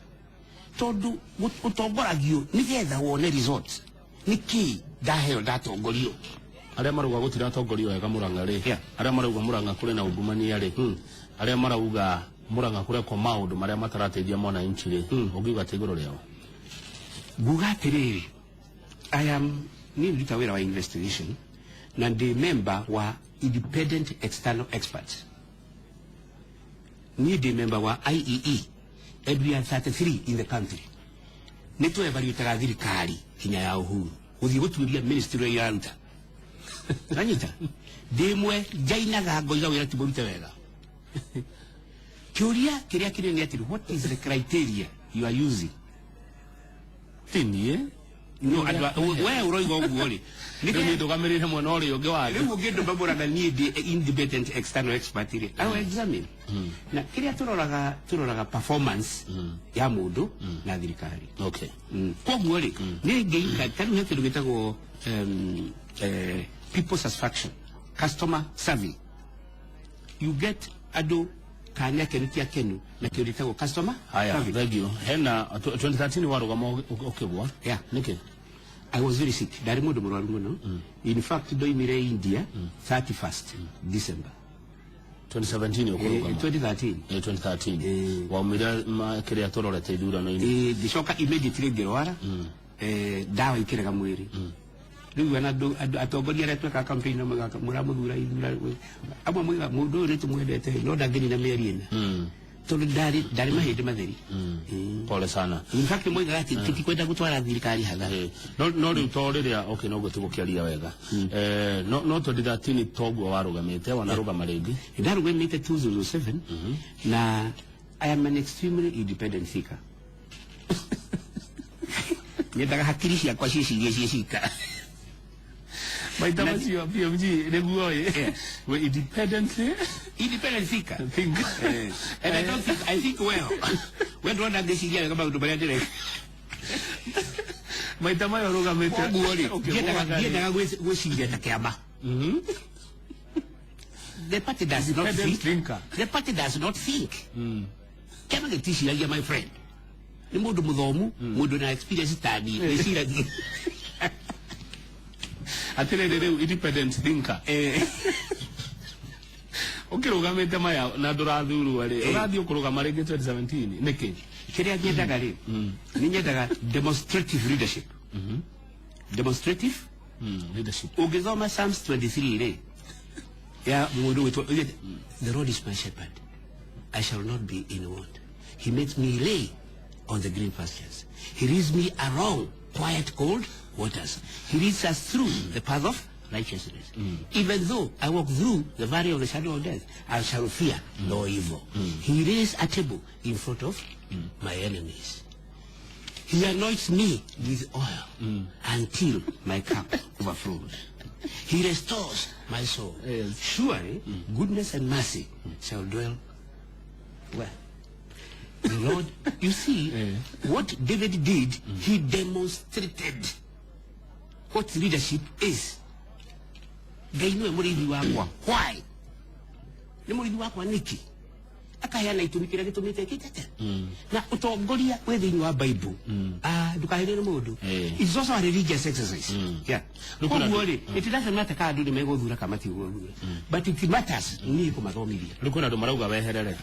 tondũ ũtongoragio nĩgetha wone results. Nĩkĩ ndaheo ndatongorio? Arĩa marauga gũtiratongorio wega Murang'a rĩ, arĩa marauga Murang'a kũrĩ na ungumania rĩ, arĩa marauga Murang'a kũrekwo maũndũ marĩa matarateithia mwananchi rĩ, ũngiuga atĩ igũrũ rĩao? Nguga atĩrĩrĩ, I am niĩ nduta wĩra wa investigation na ndĩ member wa independent external experts. Niĩ ndĩ member wa IEE and we are 33 in the country. Nĩ tũevaluataga thirikari kinya ya Uhuru gũthiĩ gũtuĩria ministry ũrĩa iraruta. Nanyita ndĩ mwe njainaga ngoiga wĩra ti mũrute wega. Kiuria kiria kinene atiri, what is the criteria you are using? Tinie no andũ we uroiga ũguo rĩ, nĩ ndũgamĩrĩire mwena ũrĩa ũngĩ wa rĩu ũngĩndũma mũraga niĩ ndĩ independent external expert rĩ, I will examine. Na kĩrĩa tũroraga performance ya mũndũ na thirikari. Okay. Koguo rĩ, nĩ ngĩika ta rĩu he kĩndũ gĩtagwo people satisfaction, customer survey. You get andũ kana akenu ti akenu na kĩndũ gĩtagwo customer Haya, survey. Thank you. Hena 2013 warũgama ũkĩgwa. Yeah. Nĩkĩ? I was very sick. Ndari mũndũ mũrwaru mũno. In fact, ndoimire India 31st December 2017 ũkũrũgama. 2013. 2013. Waumire kĩrĩa tũrorete ithurano-inĩ. Ngĩcoka immediately ngĩrwara. Ndawa ikĩrega mwĩrĩ. Rĩu ona andũ atongoria arĩa twekaga campaign no moigaga mũramuthura ithura amwe moigaga mũndũ ũyũ nĩtũmwendete no ndangĩnina mĩeri ĩna. Tondũ ndarĩ mahĩndĩ matheri. Pole sana. In fact moigaga atĩ tũtikwenda gũtwara thirikari hathara. No rĩu to rĩrĩa okay no gũtigũkĩaria wega. No 2013 toguo warũgamĩte wanarũgama rĩngĩ. Ndarũgamĩte 2007 na I am an extremely independent thinker. Nyendaga hakiri ciakwa ciĩcirie ciĩ cika. Maita macio PMG nĩguo ĩ. We independently independent thinker. Think. And I don't think, I think well. We ndona ngĩciria wega maũndũ marĩa ndĩreka. Maita maya ũrũgamĩte. Koguo rĩ, ndiendaga gwĩciria ta kĩama. The party does not think. Thinker. The party does not think. Kĩama gĩticiragia, my friend. Nĩ mũndũ mũthomu, mũndũ na experience ta niĩ, wĩciragia. Atĩrĩrĩ rĩu independent thinker. Ũkĩrũgamĩte maya na ndũrathurwo rĩ, ũrathiĩ ũkũrũgama rĩngĩ 2017 nĩkĩ? Kĩrĩa nyendaga rĩ, nĩ nyendaga demonstrative leadership. Demonstrative leadership. Ũngĩthoma Psalms 23 rĩ, ya mũndũ wĩtwo, the Lord is my shepherd, I shall not be in want. He makes me lay on the green pastures. He leads me along quiet cold waters. He leads us through the path of righteousness. Even though I walk through the valley of the shadow of death, I shall fear no evil. He lays a table in front of my enemies. He anoints me with oil until my cup overflows. He restores my soul. Yes. Surely goodness and mercy shall dwell where? The Lord, you see, what David did, he demonstrated what leadership is. Ngai niwe mũrĩithi wakwa. Why? Nĩ mũrĩithi wakwa nĩkĩ? Akaheana itũmi kĩrĩa gĩtũmĩte ekĩte atĩa? Na ũtongoria wĩ thĩinĩ wa Bible. Ndũkaherie nĩ mũndũ. It's also a religious exercise. Yeah. Koguo rĩ, it doesn't matter kana andũ nĩ megũthura kana matigũthura. But it matters niĩ kũmathomithia. Rĩu kwĩna andũ marauga weherere.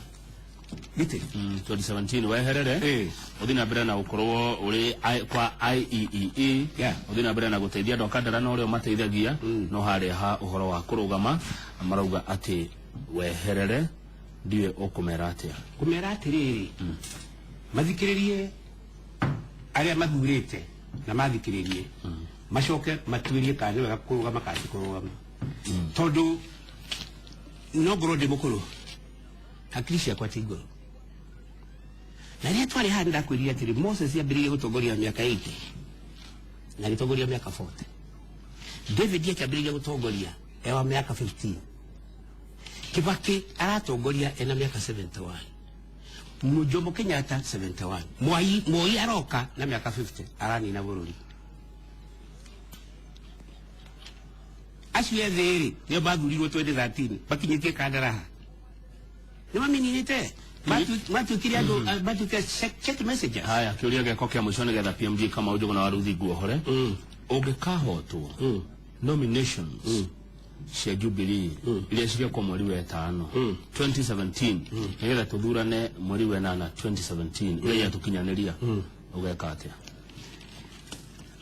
Gĩtĩ? 2017 weherere. Ũthiĩ na mbere na gũkorwo ũrĩ kwa IEEE. Ũthiĩ na mbere na gũteithia andũ a Kandara na ũrĩa ũmateithagia. No harĩa ha ũhoro wa kũrũgama marauga atĩ weherere ndiwe ũkũmera atĩa. Kũmera atĩrĩrĩ, mathikĩrĩrie arĩa mathurĩte na mathikĩrĩrie, macoke matuĩrie kana nĩ wega kũrũgama kana ti kũrũgama. Tondũ no ngorwo ndĩ mũkũrũ, hakiri ciakwa ti ngũrũ. Na rĩrĩa twarĩ haha nĩndakwĩrire atĩrĩ, Moses ambĩrĩirie gũtongoria mĩaka 80 na agĩtongoria mĩaka 40. David akĩambĩrĩria gũtongoria e wa mĩaka 15. Kibaki aratongoria ena mĩaka 71. Jomo Kenyatta 71. Moi aroka na mĩaka 50 aranina bũrũri. Acio ethĩ rĩ, nĩo mathurirwo 2013 makinyĩtie kandaraha. Nĩ mamininĩte. Matuĩkire andũ, matuĩkire check messengers. Haya, kĩũria gĩakwa kĩa mũico nĩgetha PMG Kamau Njũgũna wa Ruthi nguohore. Ũngĩkahotwo nominations cia Jubilee iria cigekwo mweri wa ĩtano 2017 nĩgetha tũthurane mweri wa ĩnana 2017 iria tũkinyanĩria, ũgeka atĩa?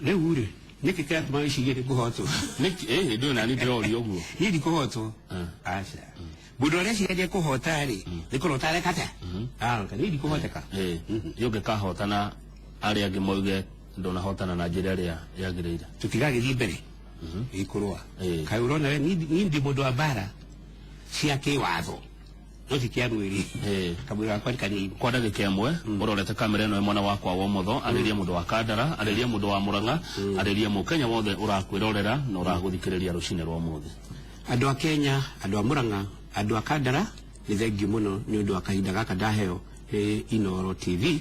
Rĩu rĩ, nĩkĩ kĩratũma wĩcirie nĩ ngũhotwo? Nĩkĩ? Ndũĩ nani ndĩroria ũguo. Niĩ ndikũhotwo. Aca. Mũndũ ũrĩa eciragia kũhota rĩ, nĩ kũrota areka atĩa? Arota. Niĩ ndikũhoteka. Nĩ ũngĩkahotana arĩa angĩ moige ndũnahotana na njĩra ĩrĩa yagĩrĩire. Tũtigagĩthiĩ mbere. Ikũrũa. Kaĩ ũrona we, niĩ ndĩ mũndũ wa mbara cia kĩwatho. No ti kĩa mwĩrĩ. Eh. Kamwĩrĩ gakwa nĩ kanini. Kwa ndagĩka ĩmwe ũrorete kamera ĩno ĩ mwena wakwa wa ũmotho, arĩria mũndũ wa Kandara, arĩria mũndũ wa Murang'a, arĩria mũkenya wothe ũrakwĩrorera na ũragũthikĩrĩria rũcinĩ rwa ũmũthĩ. Andũ a Kenya, andũ a Murang'a, andũ a Kandara, nĩ thengiũ mũno nĩ ũndũ wa kahinda gaka ndaheo nĩ Inooro TV,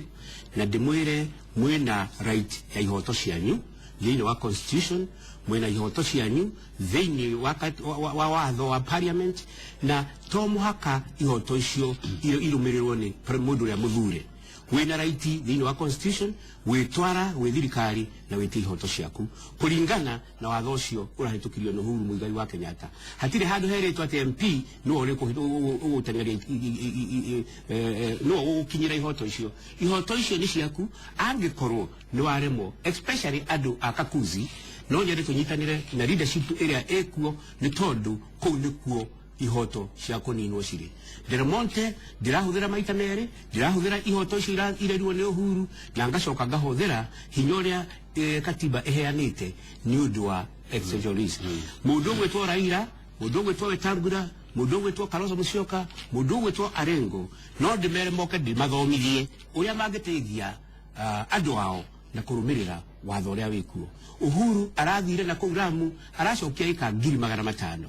na ndĩmwĩre mwĩna right ya ihoto cianyu thĩinĩ wa constitution, mwĩna ihoto cianyu thĩinĩ wa, kat- wa, wa, wa watho wa parliament, na to mũhaka ihoto icio irũmĩrĩrwo nĩ mũndũ ũrĩa mũthure. Wĩna right thĩinĩ wa constitution gwĩtwara gwĩ thirikari na wĩtie ihoto ciaku kũringana na watho ũcio ũrahĩtũkirio nĩ Uhuru Muigai wa Kenyatta. Hatirĩ handũ herĩtwo atĩ MP nĩwe ũgũteng'eria, nĩwe ũgũkinyĩra ihoto icio. Ihoto icio nĩ ciaku angĩkorwo nĩ waremwo, especially andũ a Kakuzi. No nyende tũnyitanĩre na leadership ĩrĩa ĩkuo, nĩ tondũ kũu nĩkuo ihoto cia kũninwo cirĩ. Delmonte ndĩrahũthĩra maita merĩ, ndĩrahũthĩra ihoto icio irerirwo nĩ Uhuru, na ngacoka ngahũthĩra hinya ũrĩa katiba ĩheanĩte nĩ ũndũ wa exceptionalism. Mũndũ ũgwĩtwo Raila, mũndũ ũgwĩtwo Wetangula, mũndũ ũgwĩtwo Kalonzo Musyoka, mũndũ ũgwĩtwo Arengo, no ndĩmere moke ndĩmathomithie ũrĩa mangĩteithia andũ ao na kũrũmĩrĩra watho ũrĩa wĩkuo. Uhuru arathire na kũu Lamu aracokia ĩka 500,000.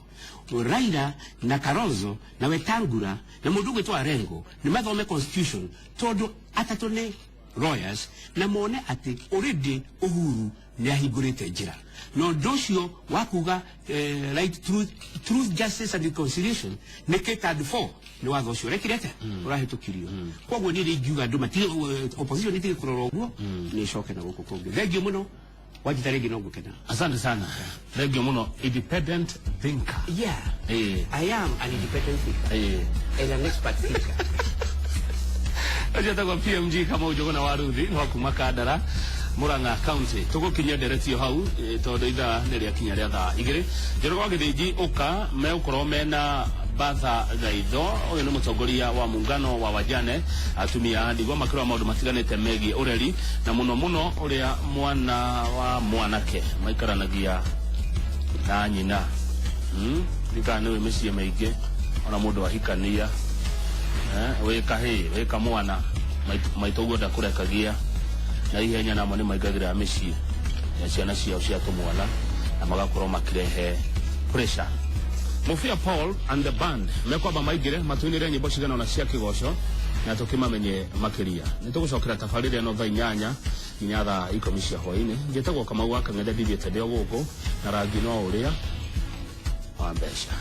Raila na Kalonzo na Wetangula na mũndũ ũgwĩtwo Arengo nĩ mathome constitution, tondũ atatũ nĩ lawyers, na mone atĩ already Uhuru nĩ ahingũrĩte njĩra na ũndũ ũcio wa kuga right, truth, truth, justice and reconciliation nĩ catered for nĩ watho ũcio ũrekire atĩa ũrahĩtũkirio. Koguo niĩ ingiuga andũ matige opposition itige kũrora ũguo, nĩ icoke na gũkũ kũngĩ. Thengiũ mũno, wanjita rĩngĩ no ngũkena. Asante sana, thank you muno, independent thinker. Yeah. I am an independent thinker and an expert thinker. Ũcio etagwo PMG Kamau Njũgũna wa Ruthi wa kuma Kandara, Murang'a County. Tũgũkinyia nderetio hau tondũ ithaa nĩ rĩakinya rĩa thaa 2. Njoroge wa Gĩthĩnji ũka megũkorwo mena Batha Gaitho, ũyũ nĩ mũtongoria wa muungano wa wajane, atumia a ndigwa, makĩrora maũndũ matiganĩte megiĩ ũreri na mũno mũno ũrĩa mwana wa mwanake maikaranagia na nyina. Ndikana nĩ wĩ mĩciĩ mĩingĩ ona mũndũ ahikania, wĩ kahĩĩ wĩ kamwana, maitũguo ndakũrekagia na ihenya, namo nĩ maingagĩrĩra mĩciĩ ya ciana ciao cia tũmwana na magakorwo makĩrehe pressure. Mufia Paul and the band mekwamba maingĩre matũinĩre nyĩmbo cigana ona cia kĩgoco na tũkĩmamenye makĩria. Nĩ tũgũcokera tabarĩra ĩno thaa 8 nginya thaa 10 cia hwaĩ-inĩ. Njĩtagwo Kamau wa Kang'ethe, ndithiĩte ndĩ o gũkũ na rangi no ũrĩa wa mbeca.